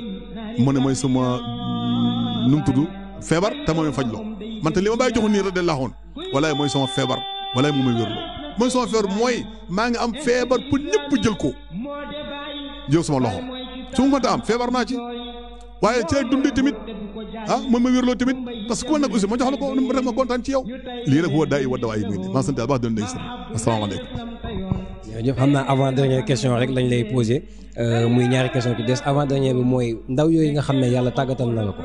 mu ne mooy sama nu mu tudd feebar te mooy faj loo man te li ma bàyyi joxu nii rek de laaxoon walaay mooy sama feebar walaay moom mooy wérloo mooy sama feebar mooy maa ngi am feebar pour ñëpp jël ko jël sama loxo su ma mënta am feebar naa ci waaye ci lay dundee tamit moom ma wérloo tamit parce que ku ma nag aussi ma jox la ko rek ma kontaan ci yow lii rek huwa daa i wa dawaa i muy nii maa sant yàlla baax doon dégg asalaamaaleykum. jërëjëf xam naa avant dernière question rek lañ lay posé muy ñaari question ci des avant dernière bi mooy ndaw yooyu nga xam ne yàlla tàggatal na la ko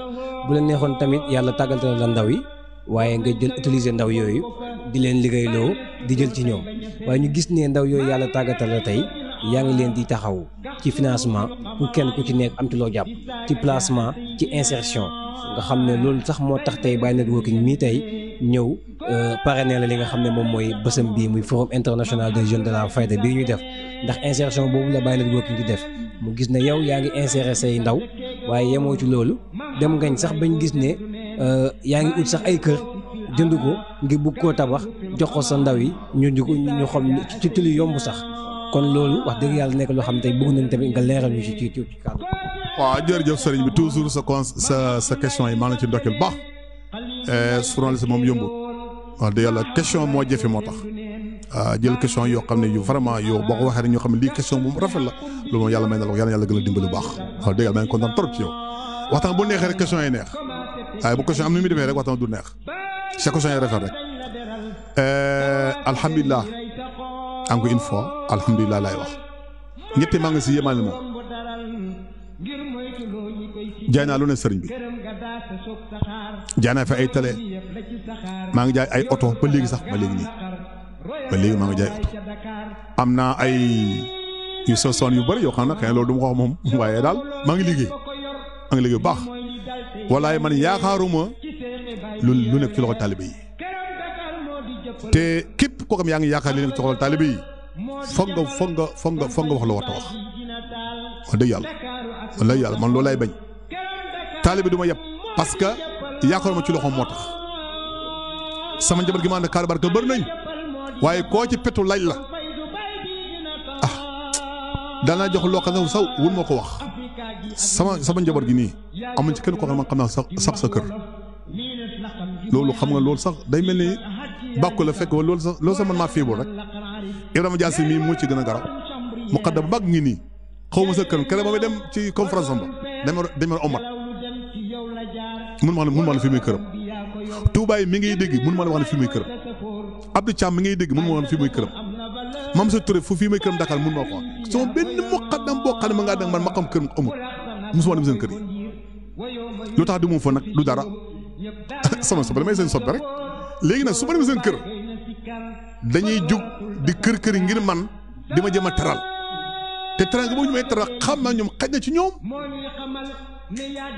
bu leen neexoon tamit yàlla tàggatal la ndaw yi waaye nga jël utiliser ndaw yooyu di leen liggéeyloo di jël ci ñoom waaye ñu gis ne ndaw yooyu yàlla tàggatal la tey yaa ngi leen di taxaw ci financement pour kenn ku ci nekk am ci loo jàpp ci placement ci insertion nga xam ne loolu sax moo tax tey Baye Networking mii tey ñëw parrainé la li nga xam ne moom mooy bësam bii muy forum international des jeunes de la fayda bii ñuy def ndax insertion boobu la Baye Networking di def mu gis ne yow yaa ngi insérer say ndaw waaye yemoo ci loolu dem ngañ sax bañ gis ne yaa ngi ut sax ay kër jënd ko ngir bëgg koo tabax jox ko sa ndaw yi ñu xam ci lu yomb sax kon loolu wax dëgg yàlla nekk loo xam tey bëgg nañ tamit nga leeral ñu ci kàddu. waaw jërëjëf sëriñ bi toujours sa question yi maa ngi ci ndokkeel baax journaliste moom yombul wax dëgg yàlla question moo jafe moo tax jël question yoo xam ne yu vraiment yow boo ko waxee rek ñoo xam ne lii question bu mu rafet la loolu moom yàlla may na la ko yàlla gën a dimbali bu baax wax dëgg yàlla maa ngi kontaan trop ci yow waxtaan bu neexee rek question yi neex waaye bu question am na muy demee rek waxtaan du neex sa question yi rafet rek alhamdulilah encore une fois alhamdulilah laay wax ñetti maa ngi si yéemaane moom jaay naa lu ne sëriñ bi jaay naa fi ay télé maa ngi jaay ay oto ba léegi sax ba léegi nii ba léegi maa ngi jaay oto am naa ay yu soon yu bëri yoo xam ne xëy na loolu du ma ko wax moom waaye daal maa ngi liggéey bu baax walaay man yaakaaruma lu nekk ci loxo taalibe yi te képp koo xam yaa ngi yaakaar li nekk ci loxo taalibe yi foog nga wax la war a wax dëgg yàlla man loolu lay bañ taalibe du ma yeb parce que yaakaaruma ci loxoom moo tax sama njaboot gi ma ànd kaar barka bëri nañ waaye koo ci petu laaj la daanaa jox loo xam ne saw wun ma ko wax sama njaboot gi nii amuñ ci kenn koo xam ne xam naa sax sa kër loolu xam nga loolu sax day mel ni bàkku la fekk loolu sax man maa fiibul rek Ibrahima Dia mii moo ci gën a garaaw mu xadda bu mag ngi nii xaw ma sa kër kere ba may dem ci conférence am ba dañ ma omat mun ma la fi muy këram Touba yi mi ngay dégg mun ma la wax ne fi muy këram Abdou Thiam mi ngay dégg mun ma wax ne fi muy këram Mame Sa Touré fu fii may këram Dakar mun ma ko wax sama benn muqaddam boo xam ne ma ngaa dang man ma xam këram amul musuma dem seen kër yi lu tax du mu fa nag du dara sama soppe damay seen soppe rek léegi nag su ma dem seen kër dañuy jug di kër yi ngir man di ma jëm a teral te teral nga boobu ñu may teral xam naa ñoom xaj na ci ñoom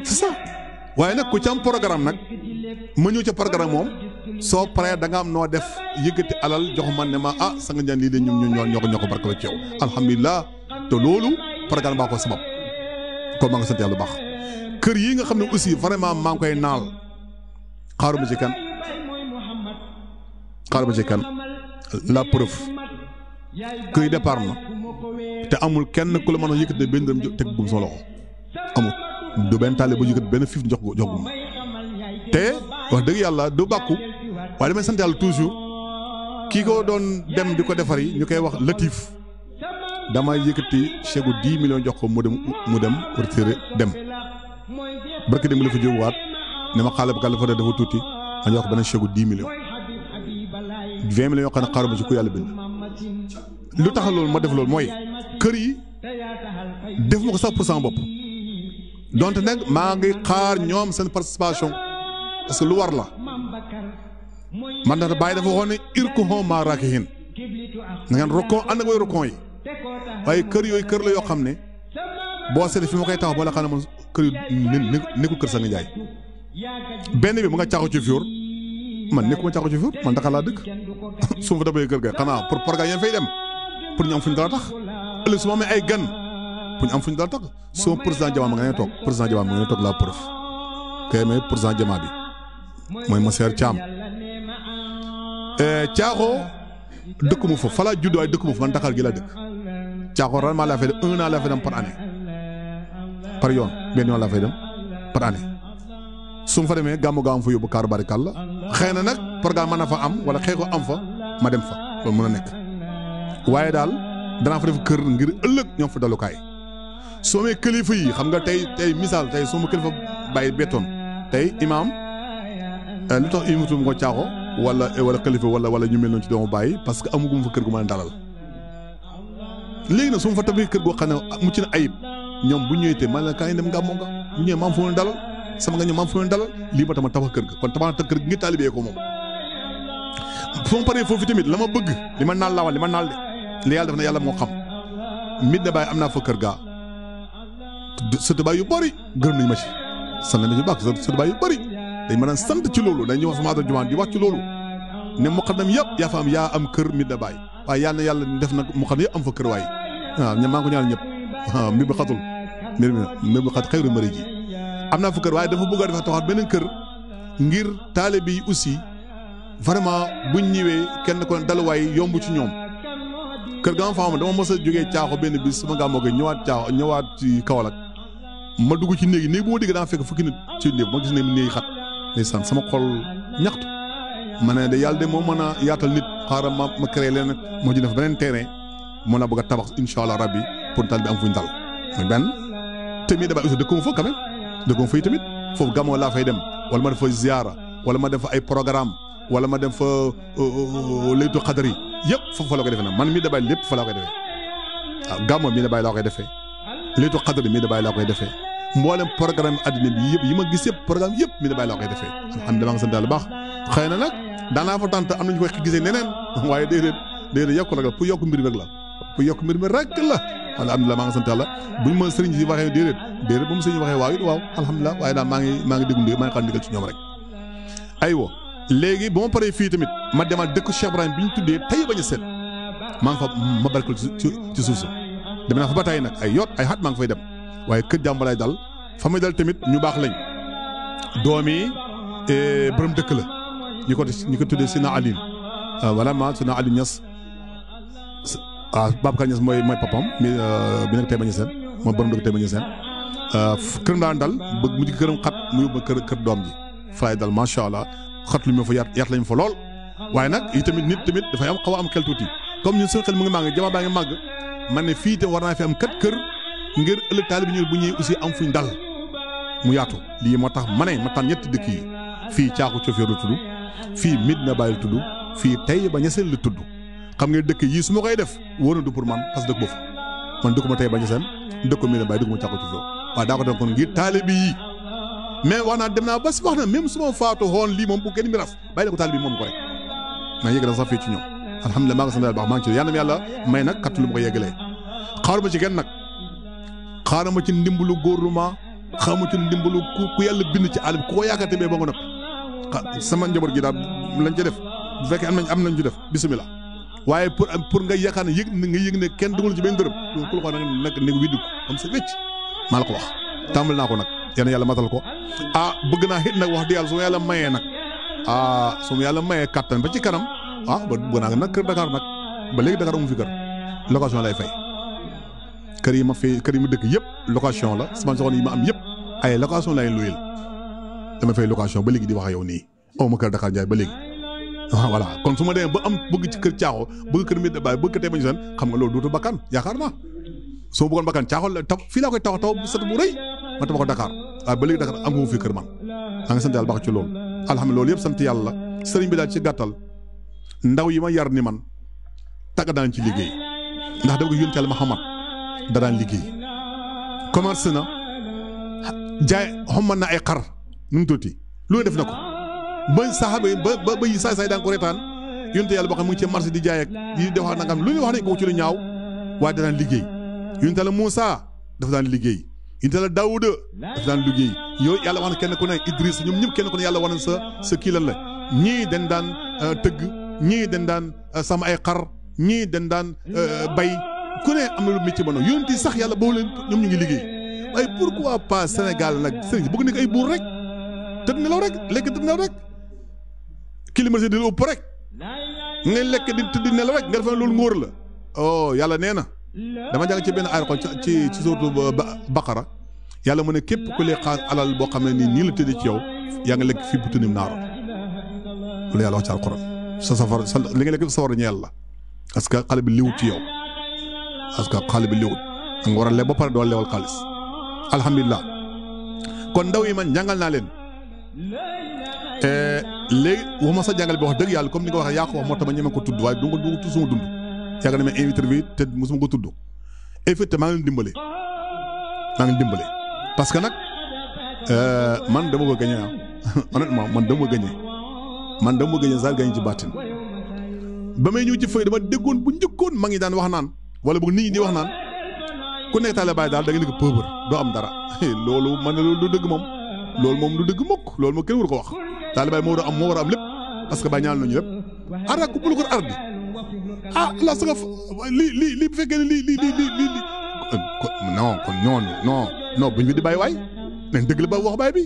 c'est ça waaye nag ku ci am programme nag ma ñëw ca programme moom soo paree da nga am noo def yëkkati alal jox man ne ma sa nga njaan lii de ñoom ñoo ko barkala ci yow alhamdulilah te loolu programme baa ko sabab kon maa nga sant yàlla bu baax kër yi nga xam ne aussi vraiment maa ngi koy naal xaaruma ci kan la preuve kër yi départ na te amul kenn ku la mën a yëkkati benn dërëm teg gum sa loxo amul du benn taale bu yëkkati benn fiif jox gum te wax dëgg yàlla du bàkku waaye damay sant yàlla toujours kii ko doon dem di ko defar yi ñu koy wax Latif damay yëkkati chèque 10 millions jox ko mu dem retiré dem barke dem la fa jógwaat ne ma xaale ba kàlla fa dafa tuuti ma jox ko beneen chèque 10 millions 20 millions yoo xam ne xaaruma ci ku yàlla bind lu tax loolu ma def loolu mooy kër yi def ma ko sax pour sama bopp donte nag maa ngi xaar ñoom seen participation parce que lu war la man dafa bàyyi dafa waxoon ne irkuhum maa raakihiin na ngeen rokkoo ànd ak way rokkoo yi waaye kër yooyu kër la yoo xam ne boo seetee fi ma koy taxaw ba la xam ne man kër yu nekkul kër sa nga jaay benn bi mu nga caaxu ci fior man nekkuma caaxu ci fior man Dakar laa dëkk su ma fa dabee kër ga xanaa pour programme yéen fay dem pour ñu am fu ñu dara tax ëllëg su ma amee ay gan pour ñu am fu ñu dara tax soo président Jama ma nga ne toog président Jama ma nga ne toog la preuve kay may président Jama bi mooy monsieur Thiam caaxoo dëkkuma fa falaa juddoo ay dëkkuma fa man Dakar gi laa dëkk caaxoo vraiment laa fay dem 1 an laa fay dem par année par yoon benn yoon laa fay dem par année su ma fa demee gàmmu gaa am fa yóbbu kaaru barikal la xëy na nag programme mën na fa am wala xëy ko am fa ma dem fa loolu mën a nekk waaye daal danaa fa def kër ngir ëllëg ñoom fa dalukaay soo mee kilifa yi xam nga tey misaal tey soo ma kilifa bàyyi bettoon tey imaam lu tax imatum ko caaxo wala kilifa wala ñu mel noonu ci doomu bàyyi parce que amugum fa kër gu mën a dalal léegi nag su ma fa tabaxee kër goo xam ne mucc na ayib ñoom bu ñëwee te man la kaay dem gàmmoo nga bu ñëwee maam fu mu dalal sama nga ñëw maam fu mu dalal lii ba tax ma tabax kër ga kon tabax na kër gi ngi taalibee ko moom. su ma paree foofu tamit la ma bëgg li ma naal lawal li ma naal de li yàlla def na yàlla moo xam Medina Baye am naa fa kër gaa sëtu baay yu bëri gërëm nañu ma ci sant nañu baax sëtu baay yu bëri dañ mën a sant ci loolu dañuy wax sama adal jumaan di wax ci loolu ne muqaddam yëpp yaa am kër Medina Baye waaye yàlla na yàlla def nag muqaddam yëpp am fa kër waaye waaw maa ngi ko ñaanal ñëpp mbir bi xatul mbir bi xat xayru mari ji am naa fa kër waaye dafa bëgg a dafa taxawaat beneen kër ngir taalibe yi aussi vraiment buñ ñëwee kenn ko daluwaay yomb ci ñoom kër ga ma fa am dama mos a jógee caaxo benn bis sama gàmmoo ko ñëwaat ci Kaolack ma dugg ci néeg bu ma dégg daa fekk fukki nit ci néeg ma gis ne néegi xat ndeysaan sama xol ñaxtu ma ne de yàlla de moo mën a yaatal nit xaaral ma créé leen moo ji def beneen terrain mën a bëgg a tabax incha allah rabbi pour taal bi am fuñ dal muy benn te mii dabay aussi dëkkuma fa quand même dëkkuma fa yi tamit foofu gàmmoo laa fay dem wala ma def fa ziyaara wala ma dem fa ay programme wala ma dem fa laytu xadar yi yëpp foofu fa la koy defee nag man mii dabay lépp fa laa koy defee waaw gàmmoo mii dabay laa koy defee laytu xadar mii dabay laa koy defee mboolem programme addina bi yëpp yi ma gis yëpp programme yëpp mii dabay laa koy defee alhamdulilah maa ngi sant yàlla baax xëy na nag daanaa fa tànt am nañu koy gisee neneen waaye déedéet yokk rek la pour yokk mbir mi rek la pour yokk mbir mi rek la alhamdulilah maa ngi sant yàlla buñ ma sëriñ si waxee déedéet bu ma sëriñ waxee waaw alhamdulilah waaye daal maa ngi déglu maa ngi xaar ndigal ci ñoom rek aywa léegi ba ma paree fii tamit ma demal dëkk Cheikh Ibrahim bi ñu tuddee tey bañ a seet maa ngi fa ma barkal ci suuf sa dem naa fa ba tey nag ay xat maa ngi fay dem waaye kër jàmbalaay dal fa may dal tamit ñu baax lañ doomi borom dëkk la ñu ko tuddee Sina Aline wala ma Sina Aline Niass Babacar Niass mooy papam bi nekk tey bañ a seen mooy borom dëkk tey bañ a seen këram daan dal ba mujj këram xat mu yóbbu kër doom ji falaay dal macha allah xat lu ñu fa yaat lañ fa lool waaye nag yi tamit nit tamit dafay am xaw a am xel tuuti comme ñun suñu xel mu ngi màgg jamono baa ngi màgg man ne fii te war naa fi am 4 kër ngir ëllëg taalibe bi ñu bu ñëwee aussi am fuñ dal mu yaatu lii moo tax ma tànn ñetti dëkk yi fii Caaxu Cofeer la tudd fii Medina Baye la tudd fii Taïba Niassène la tudd xam nga dëkk yii su ma koy def wóor na du pour man parce que dëkk boofu man dëkkuma Taïba Niassène dëkku Medina Baye dëkkuma Caaxu Cofeer waaye daa ko def kon ngir taalibe yi mais wax naa dem naa ba si wax na même su ma faatu xoon lii moom bu kenn mi ras bàyyi la ko taalibe yi moom ko rek naa yëg na sax fii ci ñoom alhamdulilah maa ngi sant yàlla baax maa ngi ci yàlla na yàlla may nag kattu lu ma ko yeggalee xaaruma ci kenn nag xaaruma ci ndimbalu gouvernement xaaruma ci ndimbalu ku yàlla bind ci àll bi ku ko yaakaar te bee ba nga noppi sama njaboot gi daal lañ ca def bu fekkee am nañ ci def bisimilah waaye pour nga yaakaar ne nga yëg ne kenn dugal ci benn dërëm ku la ko nag ne widdi ko am sa wécc maa la ko wax tàmbali naa ko nag yal na yàlla matal ko bëgg naa xit nag wax di yàlla su ma yàlla mayee nag su ma yàlla mayee kattan ba ci kanam ba bëgg naa nag kër Dakar nag ba léegi Dakar amu fi kër location lay fay kër yi ma dëkk yëpp location la sama soxna yi ma am yëpp ay location lay luyel dama fay location ba léegi di wax ak yow nii aw ma kër Dakar Ndiaye ba léegi voilà kon su ma demee ba am bëgg ci kër Caaxo bëgg kër Medina Baye bëgg kër Taïba Niassène xam nga loolu dootu bakkan yaakaar naa soo bëggoon bakkan Caaxo la fii laa koy taw bu set bu rëy ma tabax ko Dakar waaye ba léegi Dakar amu fi kër man maa ngi sant yàlla baax ci loolu alhamdulilah loolu yëpp sant yàlla sëriñ bi daal ci gàttal ndaw yi ma yar ni man tàggat daan ci liggéey ndax dama ko yónni Yàlla Muhammad da daan liggéey commerce na jaay xomman na ay xar nu mu tuuti loolu def na ko ba saxaaba yi ba yi saay daan ko reetaan yónni Yàlla boo xam mu ngi ci marché di jaay ak yi def wax nangam lu ñu wax nañ ko ci lu ñaaw waaye da daan liggéey yónni Yàlla Muusa dafa daan liggéey yónni Yàlla Daawuda dafa daan liggéey yooyu yàlla wax na kenn ku ne Idriss ñoom ñëpp kenn ku ne yàlla wax na sa kii lan la ñii dañ daan tëgg ñii dañ daan sàmm ay xar ñii dañ daan bay ku ne am na lu métier ba noonu yónni sax yàlla boobu leen ñoom ñu ngi liggéey waaye pourquoi pas Sénégal nag sëriñ bëgg nekk ay buur rek tëdd nelaw rek lekk tëdd nelaw rek climatisé di la ëpp rek ngay lekk di tëdd nelaw rek nga defe loolu ngóor la yàlla nee na dama jàng ci benn aaya ci sourate Baqara yàlla mu ne képp ku lee xaar alal boo xam ne nii la tëddee ci yow yaa ngi lekk fii bu tënim naaro loolu yàlla wax ci alquran sa safar li nga lekk safar ñeel la parce que xale bi liwut ci yow nga war a leb ba pare doo lewal xaalis alhamdulilah kon ndaw yi man jàngal naa leen léegi waxuma sa jàngal bi wax dëgg yàlla comme ni nga waxee yaa ko wax moo tax ma ñeme ko tudd waaye du ko tudd suma dund yàgg na ma invité bi te mosuma ko tudd effectivement maa ngi leen dimbale parce que nag man dama ko gagné honnêtement man dama ko gagné saa gagné ci baatin ba may ñëw ci fay dama déggoon bu njëkkoon ma ngi daan wax naan wala boog nit ñi di wax naan ku nekk taale baay daal da nga nekk pauvre doo am dara loolu man ne loolu du dëgg moom loolu moom du dëgg mukk loolu moom kenn waru ko wax taale baay moo war a am lépp parce que baay ñaan nañu lépp ara ku bulu ko ardi la sa nga lii bu fekkee ne lii non kon non buñ fi di bàyyi waay nañ dëgg la ba wax baay bi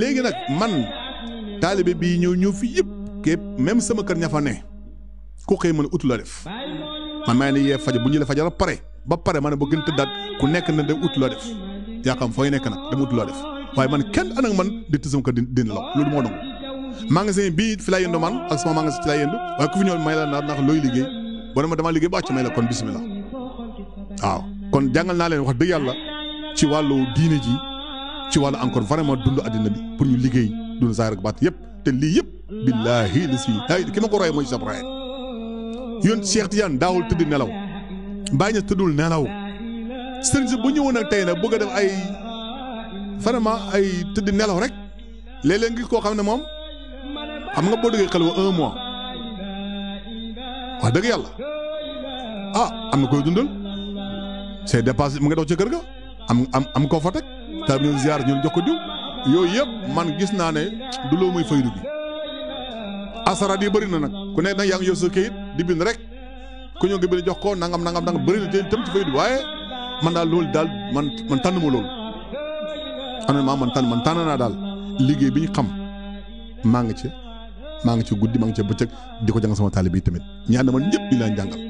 léegi nag man taalibe bii ñëw fi yëpp képp même sama kër ña fa ne ku xëy mën a ut la def man maa ngi yee faja bu ñu la fajar ba pare ma ne ba gën tëddaat ku nekk na dem ut la def yaa xam fooy nekk nag dama ut la def waaye man kenn anak man di tëj sama kër dina law loolu moo nangu magasin bii fi laa yëndu man ak sama magasin ci laa yëndu waaye ku fi ñëw may la ndax looy liggéey boo ma damaa liggéey ba ci may la kon bismillah waaw kon jàngal naa leen wax dëgg yàlla ci wàllu diine ji ci wàllu encore vraiment dund addina bi pour ñu liggéey dund saa rek baat yëpp te lii yëpp billaahi li si ki ma ko roy mooy Cheikh Ibrahim yoon Cheikh Tidiane daawul tëdd nelaw Baay Ñas tëddul nelaw sëriñ si bu ñëwoon nag tey nag bëgg a def ay vraiment ay tëdd nelaw rek léeg-léeg ngi koo xam ne moom xam nga boo déggee xel wa 1 mois wax dëgg yàlla am na koy dundal c'est dépassé mu nga dox ci kër ga am koo fa teg te ñun ziar ñun jox ko diw yooyu yëpp man gis naa ne du loo muy faydu bi asaraat yi bëri na nag ku nekk nag yaa ngi yor sa këyit di bind rek ku ñëw nga bind jox ko nangam bëri na tam ci faydu waaye man daal loolu daal man tànn ma loolu honnêtement man tànn naa daal liggéey bi ñu xam maa ngi ci guddi maa ngi ci bëccëg di ko jàng sama taalibe yi tamit ñaan na man ñëpp di leen jàngal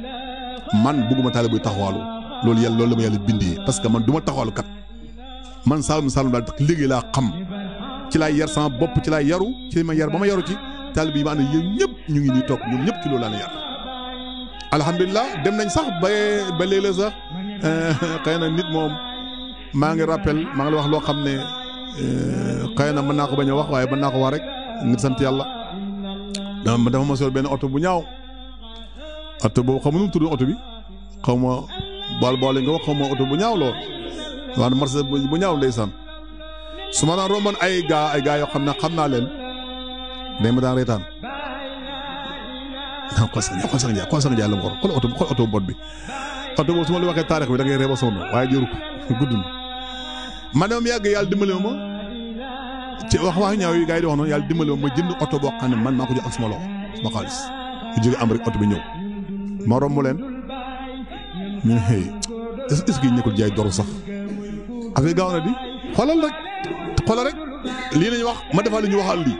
man bëgguma taalibe buy taxawaalu loolu la ma yàlla bindee parce que man du ma taxawaalu kat man Saalum daal liggéey laa xam ci laay yar sama bopp ci laay yaru ci ma yar ba ma yaru ci taalibe yi ma ànd yéen ñëpp ñu ngi nii toog ñoom ñëpp ci loolu laa leen yar alhamdulilah dem nañ sax ba léeg-léeg sax xëy na nit moom maa ngi rappel maa ngi la wax loo xam ne xëy na mën naa ko bañ a wax waaye mën naa ko wax rek ngir sant yàlla dafa ma sol benn oto bu ñaaw oto boobu xaw ma nu mu tudd oto bi xaw ma bool lañ ko wax xaw ma oto bu ñaaw lool waaw marché bu ñaaw ndeysaan su ma daan romboon ay gaa yoo xam ne xam naa leen dañ ma daan reetaan xool sax njaay la ma xool oto bot bi oto boobu su ma la waxee taarix bi da ngay reeba sonn waaye jëru ko gudd na man de moom yàgg yàlla dimbali ma ci wax ñaaw yi gaa yi di wax noonu yàlla dimbali ma jënd oto boo xam ne man maa ko jox ak sama loxo sama xaalis ñu jóge am rek oto bi ñëw ma romb leen ñu ne est-ce que ñu nekkul jaay doru sax affaire gaaw na di xoolal rek xoolal rek lii lañu wax ma defal li ñu waxal lii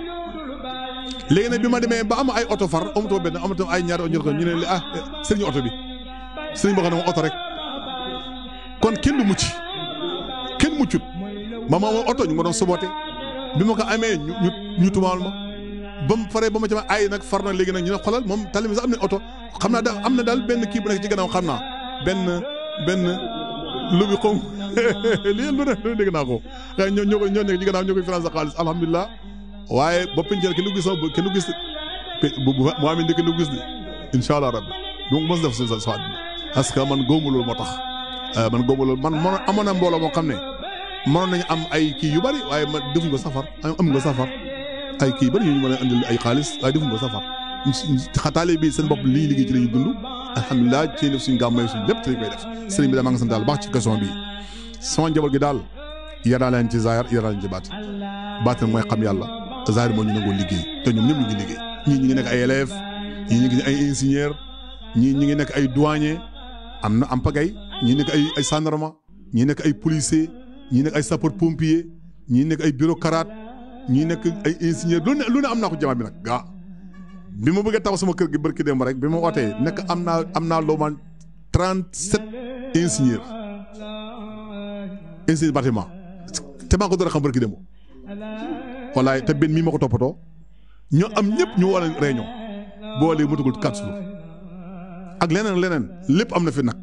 léegi nag bi ma demee ba am ay oto far amatoo benn amatoo ay ñaari oto ñu ne ah sëriñ oto bi sëriñ boo xam ne moom oto rek kon kenn du mucc kenn muccut ma amoon oto ñu ma doon soboote bi ma ko amee ñu tumaal ma ba mu faree ba ma ci ma ay nag far na léegi nag ñu ne xoolal moom tali mi sax am na oto xam naa da am na daal benn kii bu nekk ci gannaaw xam naa benn lu bi xaw lii lu ne dégg naa ko xëy ñoo nekk ci gannaaw ñoo koy finance xaalis alhamdulilah waaye ba penceel kenn du gis kenn du gis bu amee ndi kenn du gis de incha allah rabbi du ma mos def sa àddina parce que man góobu loolu moo tax man góobu loolu man amoon na mbooloo moo xam ne mënoon nañu am ay kii yu bari waaye ma defuñ ko safar am nga safar ay kii bari yu ñu mën a andil ay xaalis waaye defuñ ko safar xataale bi seen bopp lii liggéey ci la ñuy dund alhamdulilah ci def suñu gàmm suñu lépp ci lañ koy def sëriñ bi daal maa ngi sant daal baax ci question bi sama njaboot gi daal yaraa leen ci zaahir yaraa leen ci baatin mooy xam yàlla zaahir moo ñu nangoo liggéey te ñoom ñëpp ñu ngi liggéey ñii ñi ngi nekk ay élèves ñii ñi ngi ay ingénieur ñii ñi ngi nekk ay douanier am na am pagay ñii nekk ay gendarme ñii nekk ay policier ñii nekk ay sapeur pompier ñii nekk ay bureaucrate ñii nekk ay ingénieur lu ne am naa ko jamono bi nag gaa bi ma bëggee taw sama kër gi barki démb rek bi ma wootee nekk am naa loo man 37 ingénieur bâtiment te maa ko doon xam barki démb wallaay te benn mii ma ko toppatoo ñoo am ñëpp ñu war a réunion boo léegi matagul 4 jours ak leneen lépp am na fi nag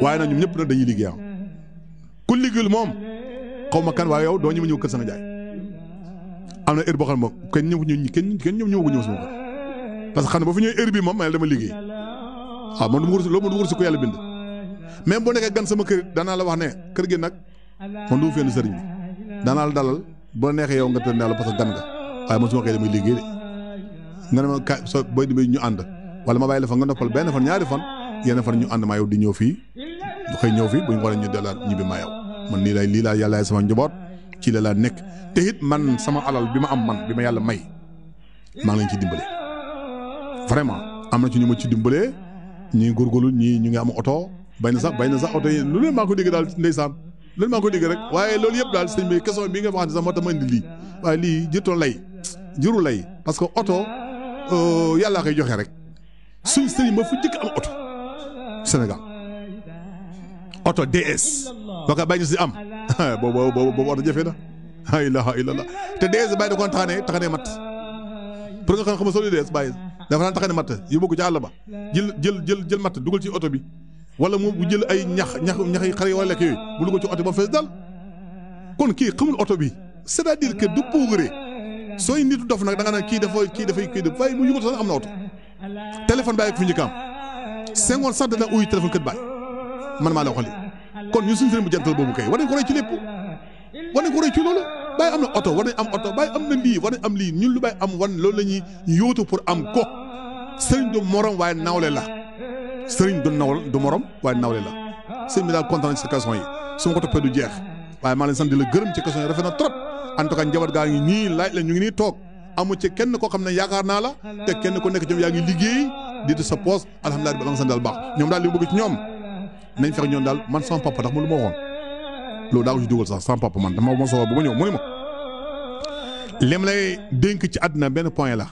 waaye nag ñoom ñëpp nag dañuy liggéey ku liggéeyul moom xaw ma kan waaye yow doo ñëw kër Sanga Ndiaye am na heure boo xam ne moom kenn ñëw sama kër parce que xam ne ba fi ñëwee heure bii moom ma dama liggéey waaw man du ma wër si ko yàlla bind même boo nekkee gan sama kër danaa la wax ne kër gi nag man du ma fenn sëriñ bi danaa la dalal boo neexee yow nga tëdd la parce que gan nga waaye man su ma xëyee damay liggéey de nga ne ma kaay soo booy demee ñu ànd wala ma bàyyi la fa nga noppal benn fan ñaari fan yenn fan ñu ànd maa yow di ñëw fii xëy ñëw fii bu ñu xoolee ñu dellaat ñibbi maa yow man lii laa yàlla sama njaboot ci la laa nekk te it man sama alal bi ma am man bi ma yàlla may maa ngi leen ci dimbale vraiment am na ci ñu ma ci dimbalee ñii góorgóorlu ñii ñu ngi am oto bay na sax oto yi lu leen maa ko dégg daal ndeysaan loolu maa ko dégg rek waaye loolu yëpp daal sëñ bi question bi nga wax ne sax moo tax ma indi lii waaye lii jëru lay parce que oto yàllaa koy joxe rek suñ sëriñ ma fu jëkk am oto Sénégal oto DS boo ko bàyyi ñu si am boobu oto jafe na la ilaha illallah te DS bàyyi da ko taxanee matt pour nga xam soo DS bàyyi dafa daan taxanee matt yóbbu ko ci àll ba jël matt dugal ci oto bi wala mu bu jël ay ñax yi xar yi wala lekk yooyu bu dugal ci oto ba fees dal kon kii xamul oto bi c'est-à-dire que du progrès sooy nitu dof nag da nga naan kii dafay waaye mu yëngu sax am na oto téléphone bàyyi ko fi njëkk am 50 sax dana uyu téléphone kët bàyyi man maa la waxal kon ñu suñu sëriñ bu jantal boobu kay war nañ ko roy ci lépp war nañ ko roy ci loolu bàyyi am na oto war nañ am oto bàyyi am na lii war nañ am lii ñun lu bàyyi am wan loolu la ñuy yóotu pour am ko sëriñ du morom waaye nawle la sëriñ du morom waaye nawle la sëriñ bi daal kontaan ci sa question yi su ma ko toppee du jeex waaye maa leen sant di la gërëm ci question yi rafet na trop en tout cas njaboot gaa ngi nii laaj la ñu ngi nii toog amu ci kenn koo xam ne yaakaar naa la te kenn ku nekk ci yaa ngi liggéey di sa poos alhamdulilah bi ba nga sant daal baax ñoom daal li mu bëgg ci ñoom nañ fexe ñoom daal man sama papa ndax mu lu ma waxoon loolu daa ko ci dugal sax sama papa man dama ma soxla bu ma ñëw mu ne ma lim lay dénk ci àddina benn point la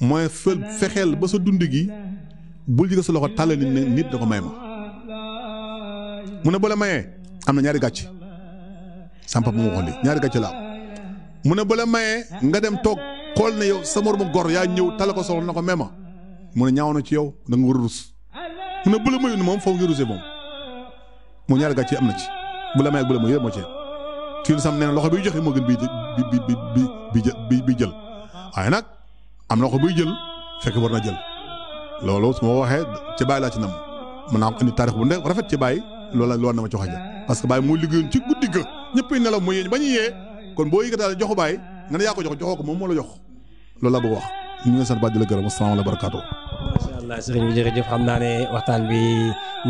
mooy fexeel ba sa dund gi bul jël sa loxo tàllal nit da ko may ma mu ne bu la mayee am na ñaari gàcc sama papa mu waxoon lii ñaari gàcc la am mu ne bu la mayee nga dem toog xool ne yow sa moromu gor yaa ñëw tala ko soxla na ko may ma mu ne ñaaw na ci yow da nga war a rus mu ne bu la mayu moom foofu nga rusee moom mu ñaari gàcce am na ci bu la mayee bu la mayu yëpp moo ci fii sam nee na loxo biy joxe moo gën bi jël waaye nag am na loxo buy jël fekk war na jël loolu su ma waxee ci bàyyi laa ci nam mën naa ko indi taarix bu nekk rafet ci bàyyi loolu na ma ci wax ja parce que bàyyi moo liggéeyoon ci guddi ga ñëpp nelaw mu yéen ba ñu yee kon boo yëkkataale joxu bàyyi nga ne yaa ko joxoo ko moom moo la jox loolu laa bëgg wax ñu ngi sant ba di la gërëm asalaamaaleykum wa barakaatu. macha allah sëriñ bi jërëjëf xam naa ne waxtaan bi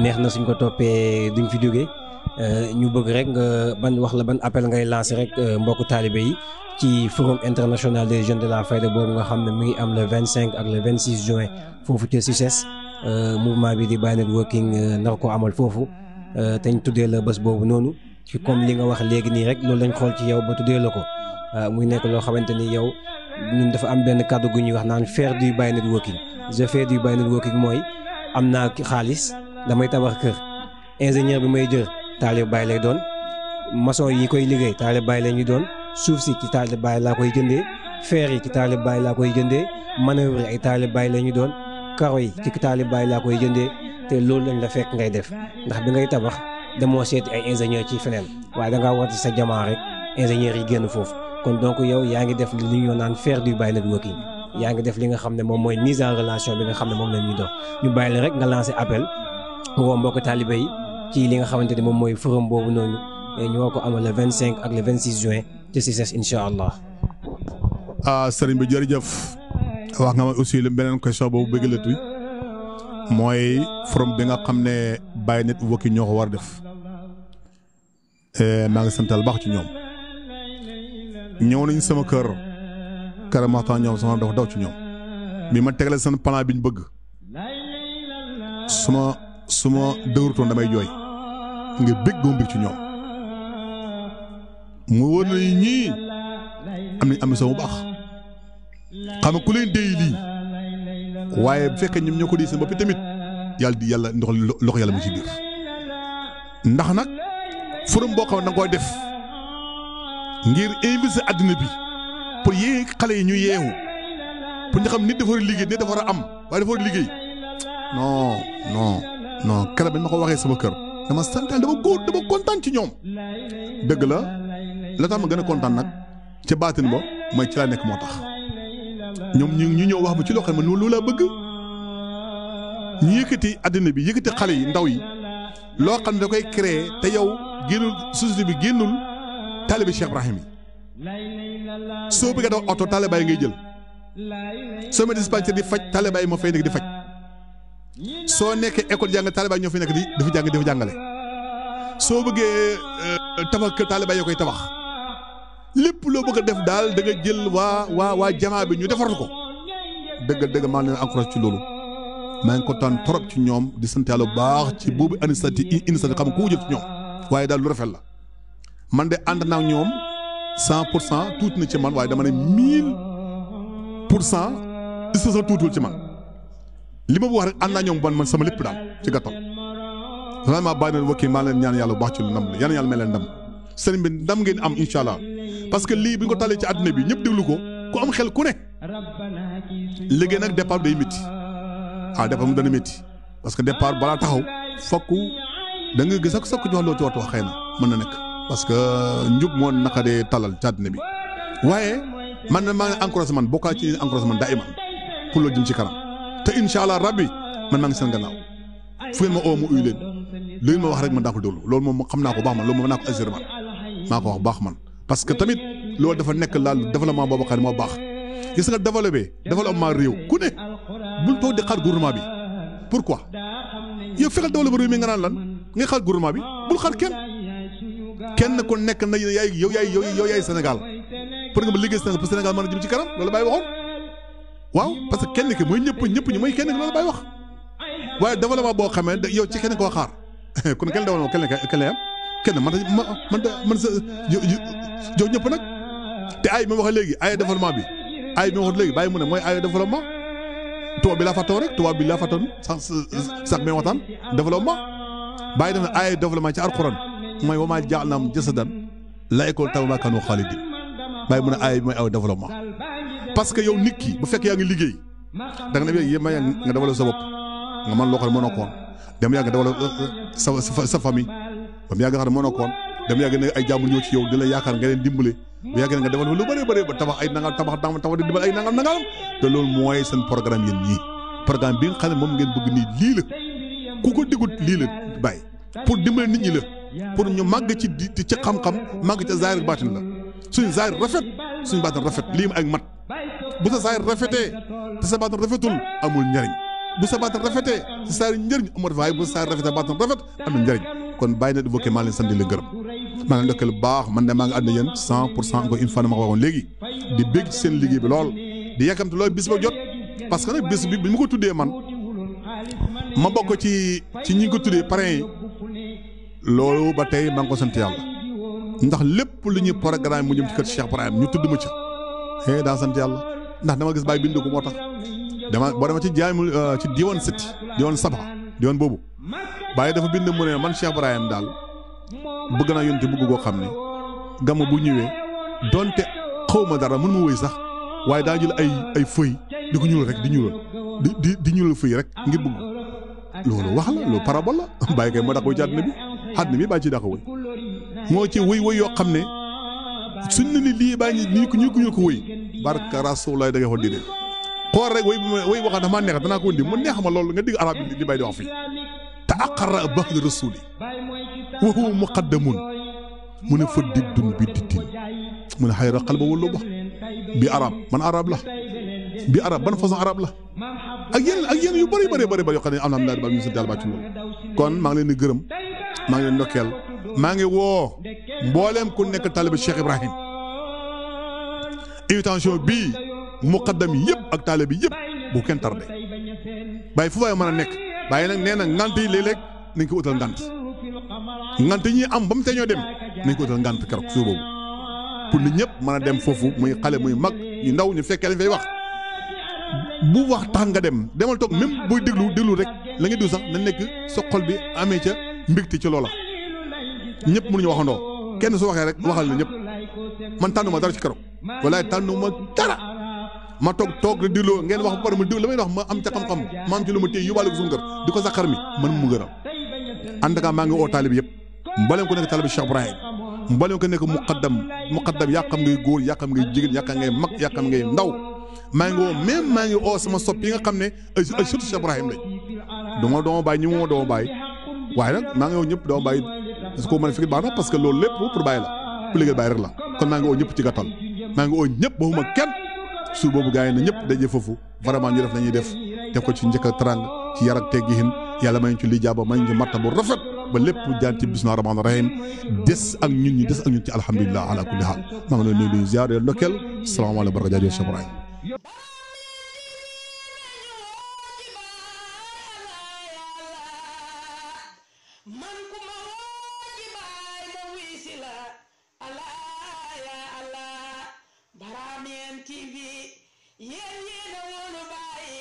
neex na suñ ko toppee duñ fi jógee ñu bëgg rek nga wax la ban appel ngay lancer rek mbokku taalibe yi ci forum international des jeunes de la fayda boobu nga xam ne mi ngi am le 25 ak le 26 juin foofu ca CICES mouvement bi di Baye Networking nar ko amal foofu te ñu tuddee la bés boobu noonu ci comme li nga wax léegi nii rek loolu lañ xool ci yow ba tuddee la ko muy nekk loo xamante ni yow ñun dafa am benn kàddu gu ñuy wax naan faire du buy networking. je fais du buy networking mooy am naa xaalis damay tabax kër ingénieur bi may jël taalibe Baay lay doon maçon yi koy liggéey taalibe Baay la ñuy doon suuf si ci taalibe Baay laa koy jëndee fer yi ci taalibe Baay laa koy jëndee manœuvre yi ay taalibe Baay la ñuy doon karo yi ci taalibe Baay laa koy jëndee te loolu lañ la fekk ngay def ndax bi ngay tabax demoo seeti ay ingénieur ci feneen waaye da ngaa wati sa jamaa rek ingénieur yi génn foofu kon donc yow yaa ngi def li ñu naan faire du buy networking yaa ngi def li nga xam ne moom mooy mise en relation bi nga xam ne moom la ñuy dox ñu bàyyi la rek nga lancé appel woo mbokk taalibe yi ci li nga xamante ni moom mooy forum boobu noonu ñu war ko amal le 25 ak le 26 juin ci CICES incha allah. sëriñ bi jërëjëf wax nga ma aussi lu beneen question boobu bëgg la tuy mooy forum bi nga xam ne buy networking ñoo ko war def maa ngi santal baax ci ñoom ñëw nañ sama kër carrément ñoom sama dafa daw ci ñoom bi ma tegalee seen plan bi ñu bëgg su ma dëgërutoon damay jooy nga bëgg goo mbir ci ñoom mu wóor na ñii am nañ ambition bu baax xam nga ku leen déy lii waaye bu fekkee ñoom ñoo ko di seen bopp tamit yàlla ndox loxo yàlla mu ci biir ndax nag forum boo xam ne da nga koy def ngir investir àddina bi pour yee xale yi ñu yeewu pour ñu xam nit dafa war a liggéey nit dafa war a am waaye dafa war a liggéey non keroog bi ma ko waxee sama kër dama santal dama kontaan ci ñoom dëgg la tax ma gën a kontaan nag ca baatin ba mooy ci laa nekk moo tax ñoom ñu ñëw wax ma ci loo xam ne loolu laa bëgg ñu yëkkati àddina bi yëkkati xale yi ndaw yi loo xam ne da koy créer te yow génnul société bi génnul taalibe Cheikh Ibrahim yi soo bëggee daw oto taalibe yi ngay jël soo ma dispensaire di faj taalibe yi moo fay nekk di faj soo nekkee école jàng taalibe yi ñoo fay nekk di dafa jàng dafa jàngale soo bëggee tabax kër taalibe yoo koy tabax lépp loo bëgg a def daal da nga jël waa jamaa bi ñu defaral ko dëgg maa ngi leen encouragé ci loolu maa ngi kontaan trop ci ñoom di sant yàlla bu baax ci boobu initiative xam nga ku jël ci ñoom waaye daal lu rafet la man de ànd naa ak ñoom 100% tuuti na ci man waaye dama ne 1000% est-ce que tuutul ci man li ma wax rek ànd naa ñoom man sama lépp daal ci gàttal vraiment bàyyi na wakki maa leen ñaan yàlla bu baax ci lu ndam la yal na yàlla may leen ndam sëriñ bi ndam ngeen am incha allah parce que lii bi nga ko talee ci àdduna bi ñëpp déglu ko ku am xel ku ne liggéey nag départ day métti départ mu dana métti parce que départ balaa taxaw fokk da nga gis ak sakku jox loo ci wax xëy na mën na nekk parce que njub moo naqadee talal ci àdduna bi waaye man maa ngi encouragé man bokkaa ci encouragé man daa iman pour loolu jëm ci kanam te incha allah rabbi man maa ngi seen gannaaw fu ngeen ma oo ma uyu leen lu ngeen ma wax rek man daa ko déglu loolu moom xam naa ko baax man loolu moom naa ko assuré man maa ko wax baax man parce que tamit loolu dafa nekk laal développement boobu xam ne moo baax gis nga développement réew ku ne bul toog di xaar gouvernement bi pourquoi yow fexeel développé réew mi nga naan lan ngay xaar gouvernement bi bul xaar kenn ku nekk na yow yaay Sénégal pour nga ma liggéey Sénégal pour Sénégal mën a jëm ci kanam loolu bàyyi waxoon waaw parce que kenn ki mooy ñëpp ñi mooy kenn ki loolu bàyyi wax waaye développement boo xamee yow ci kenn koo xaar kon kenn développement kenn lay am kenn man sa jox ñëpp nag te ay mi wax léegi ay développement bi ay mi wax léegi bàyyi mu ne mooy ay développement tubaab bi laa fàttoon sax mi waxtaan développement bàyyi def na ay développement ci alxuraan mooy wa maa ja'alnaahum jasadan laa yakuuluuna wa maa kaanu xaalidiin bàyyi mu ne ay mooy ay développement parce que yow nit ki bu fekk yaa ngi liggéey da nga ne yéen nga développé sa bopp nga mën loo xam ne mënoo koon dem yaa nga développé sa famille ba mu yàgg nga xam ne mënoo koon dem yàgg ne ay jàmbur ñëw ci yow di la yaakaar nga leen dimbale bu yàgg nga développé lu bëree ba tabax ay nangal tabax di dimbale ay nangal te loolu mooy seen programme yéen ñii programme bi nga xam ne moom ngeen bëgg nii lii la ku ko digut lii la bàyyi pour dimbale nit ñi la pour ñu màgg ci xam-xam màgg ci zaahir baatin la suñu zaahir rafet suñu baatin rafet lii ma ak mat bu sa zaahir rafetee te sa baatin rafetul amul njariñ bu sa baatin rafetee sa zaahir njëriñ amul waaye bu sa zaahir rafetee baatin rafet amul njariñ kon bàyyi na évoqué maa leen sant di leen gërëm maa ngi ndokkeel bu baax man de maa ngi ànd yéen 100% encore une fois ma ko waxoon léegi di bégg ci seen liggéey bi lool di yàkkamte loolu bis ba jot parce que nag bis bi mu ko tuddee man ma bokk ci ñi ko tuddee parrain yi loolu ba tey maa ngi ko sant yàlla ndax lépp lu ñuy programme mu jëm ci kër Cheikh Ibrahim ñu tudd ma ca daa sant yàlla ndax dama gis bàyyi bind ko moo tax boo dama ci jaamul ci diiwaan sëtti diiwaan saba diiwaan boobu bàyyi dafa bind mu ne man Cheikh Ibrahim daal bëgg naa yonte bëgg koo xam ne gàmmu bu ñëwee donte xaw ma dara mën ma wëy sax waaye daa jël ay feuille di ko ñuulal rek di ñuulal di ñuulal feuille rek ngir bëgg loolu wax la loolu parabole la bàyyi kay moo tax koy ci àddina bi bàyyi ci daa ko wëy moo ci wëy yoo xam ne suñ ne ni lii bàyyi nii ko ñu ko wëy barka Rasulullah da ngay xool di xool rek wëy waxaa dafa maa neex danaa ko indi mu neex ma loolu nga digg arab bi li bàyyi di wax fii te aqarra ba'da rasuli wa huwa muqaddamun mu ne fa diddun bi diddin mu ne xayra qalba wala ba bi arab man arab la bi arab ban façon arab la ak yeneen yu bëri yoo xam ne alhamdulilah ba ñu sant yàlla ci loolu kon maa ngi leen di gërëm maa ngi leen ndokkeel maa ngi woo mbooleem ku nekk taalibe Cheikh Ibrahim invitation bii muqaddam yëpp ak taalibe yëpp bu kenn tardé bàyyi fu waay mën a nekk bàyyi nag nee na ngant yi léeg-léeg nañ ko utal ngant yi ñuy am ba mu te ñoo dem nañ ko utal ngant keroog suur boobu pour nit ñëpp mën a dem foofu muy xale muy mag ñu ndaw ñu fekkee lañ fay wax bu wax tax nga dem demal toog même booy déglu rek la nga diw sax na nekk sa xol bi amee ca mbégte ci loola ñëpp mënuñu waxandoo kenn su waxee rek waxal na ñëpp man tànnuma dara ci keroog walaay tànnuma dara ma toog rek digloo ngeen wax ba pare ma diw la may wax ma am ca xam-xam ma am ci lu ma téye yóbbaale ko suñu kër di ko saxar mi man mu gënal ànd ak maa ngi oo taalib yëpp mboolem ko nekk taalib Cheikh Ibrahim mboolem ko nekk muqaddam yaa xam ngay góor yaa xam ngay jigéen yaa xam ngay mag yaa xam ngay ndaw maa ngi woo même maa ngi oo sama sopp yi nga xam ne ay surtout Cheikh Ibrahim lañ dama bàyyi ñi mu dama bàyyi waaye nag maa ngi woo ñëpp dama bàyyi est-ce que mën a fi baax na parce que loolu lépp pour bàyyi la pour liggéey bàyyi rek la kon maa ngi woo ñëpp ci gàttal maa ngi woo ñëpp waxuma kenn suur boobu gars yi na ñëpp daje foofu vraiment ñu def la ñuy def ko ci njëkk a trang ci yar ak teggiin yàlla may ñu ci lijaaba may ñu ci marta bu rafet ba lépp jaan ci bismillah rahmaan rahim des ak ñun ci alhamdulilah ala kulli haal maa ngi leen nuyu di ziar ndokkeel salaamaaleykum baraka jaajëf Cheikh Ibrahim TV yéen a wóolu baay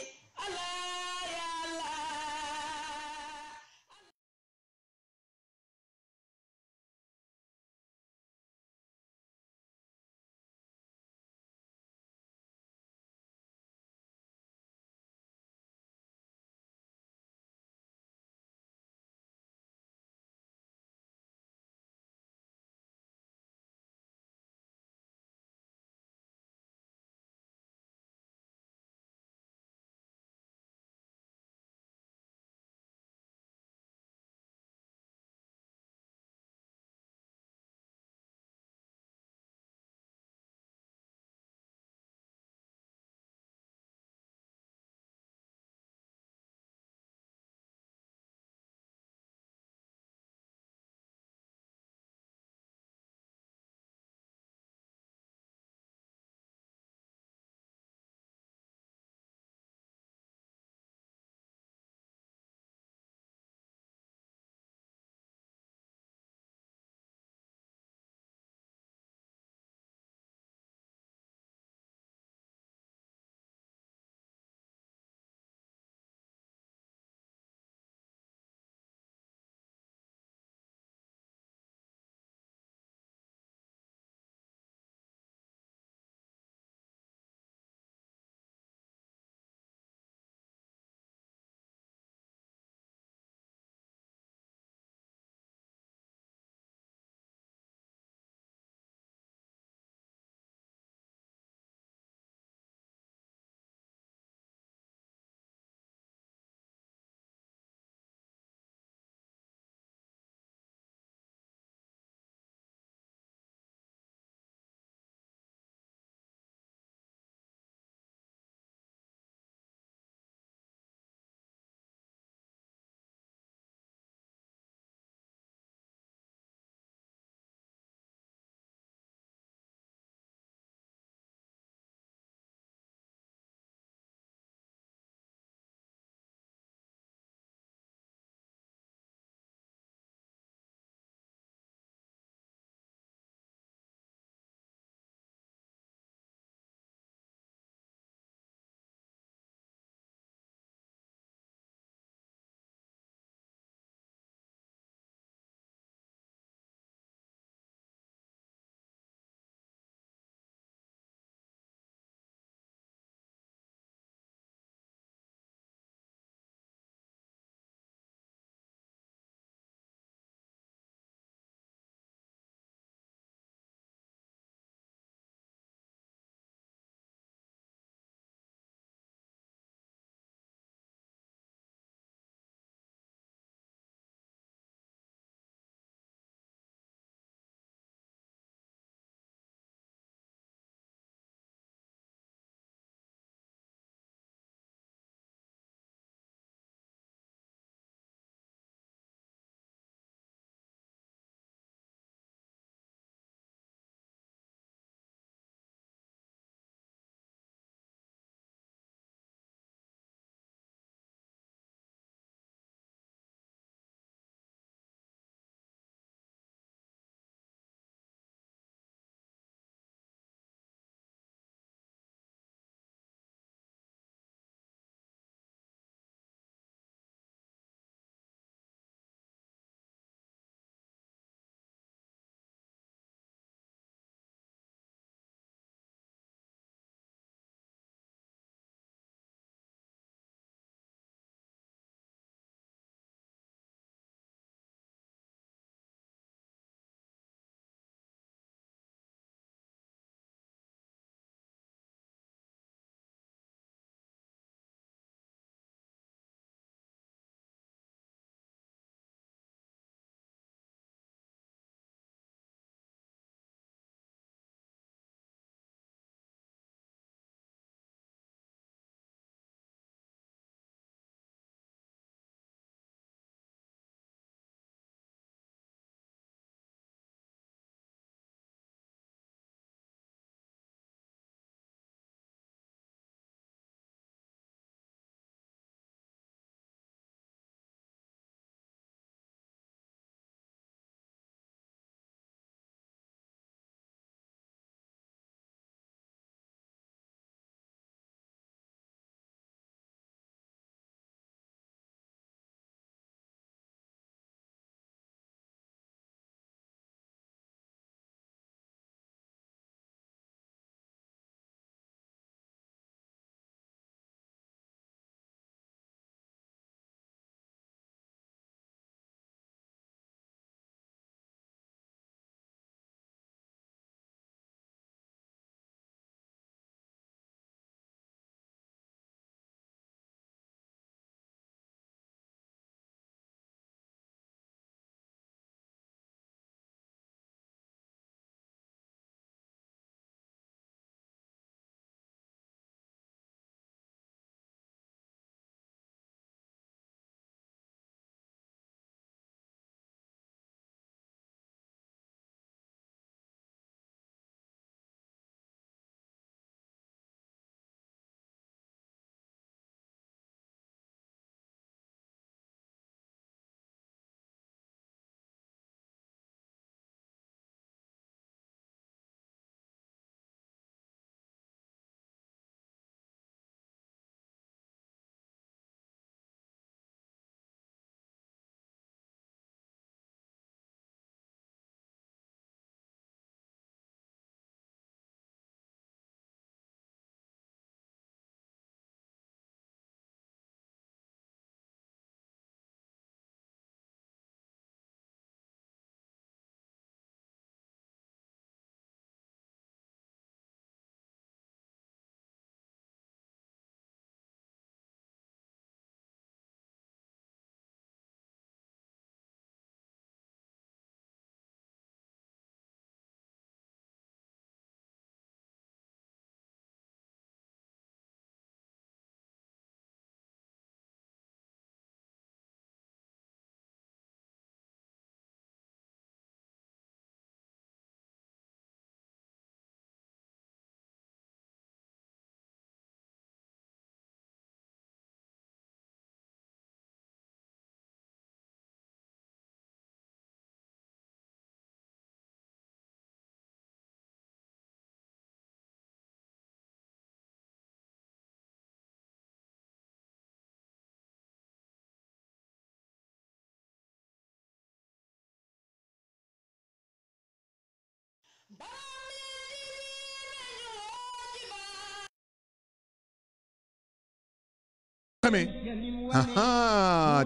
xamee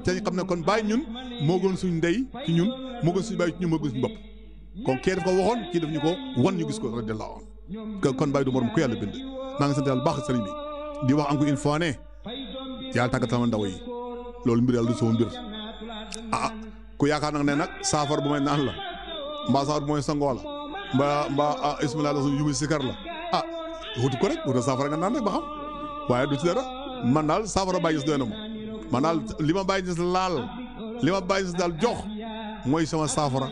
te ñu xam ne kon bàyyi ñun moo gën suñ ndey ci ñun moo gën suñ bàyyi ci ñun moo gën suñ bopp kon kii daf ko waxoon kii daf ñu ko wan ñu gis ko radiyallahu anhu kon bàyyi du morom ku yàlla bind maa ngi sant yàlla baax sëriñ bi di wax encore une fois ne yàlla tàggatal ma ndaw yi loolu mbir yàlla du sama mbir ku yaakaar nag ne nag saafara bu may naan la mbaa saafara bu may sangoo la mbaa ismillah la yu muy sikar la wutu ko rek wutu saafara nga naan rek ba xam waaye du ci dara man daal saafara bàyyi gis doy na ma man daal li ma bàyyi gis laal li ma bàyyi gis daal jox mooy sama saafara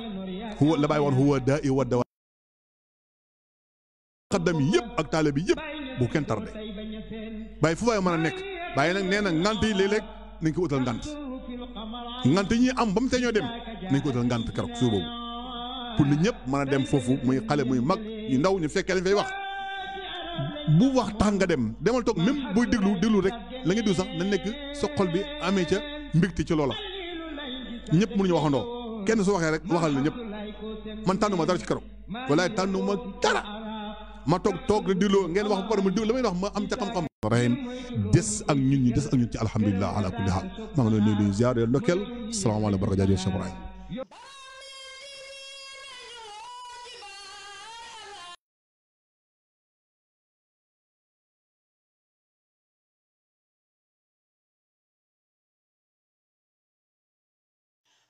huwa la bàyyi woon huwa daa i wa dawa xaddam yi yëpp ak taale bi yëpp bu kenn tardé bàyyi fu waaye mën a nekk bàyyi nag nee na ngant yi léeg-léeg nañ ko utal ngant ngant yi ñuy am ba mu te ñoo dem nañ ko utal ngant keroog suur boobu pour nit ñëpp mën a dem foofu muy xale muy mag ñu ndaw ñu fekkee lañ fay wax bu wax tax nga dem demal toog même booy déglu rek la nga du sax na nekk sa xol bi amee ca mbégte ci loola ñëpp mënuñu waxandoo kenn su waxee rek waxal na ñëpp man tànnuma dara ci keroog walaay tànnuma dara ma toog rek déglu ngeen wax ba pare ma déglu la may wax ma am ca xam-xam rahim des ak ñun ci alhamdulilah ala kulli haal maa ngi leen nuyu di ziar ndokkeel salaamaaleykum baraka jaajëf Cheikh Ibrahim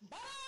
Bye.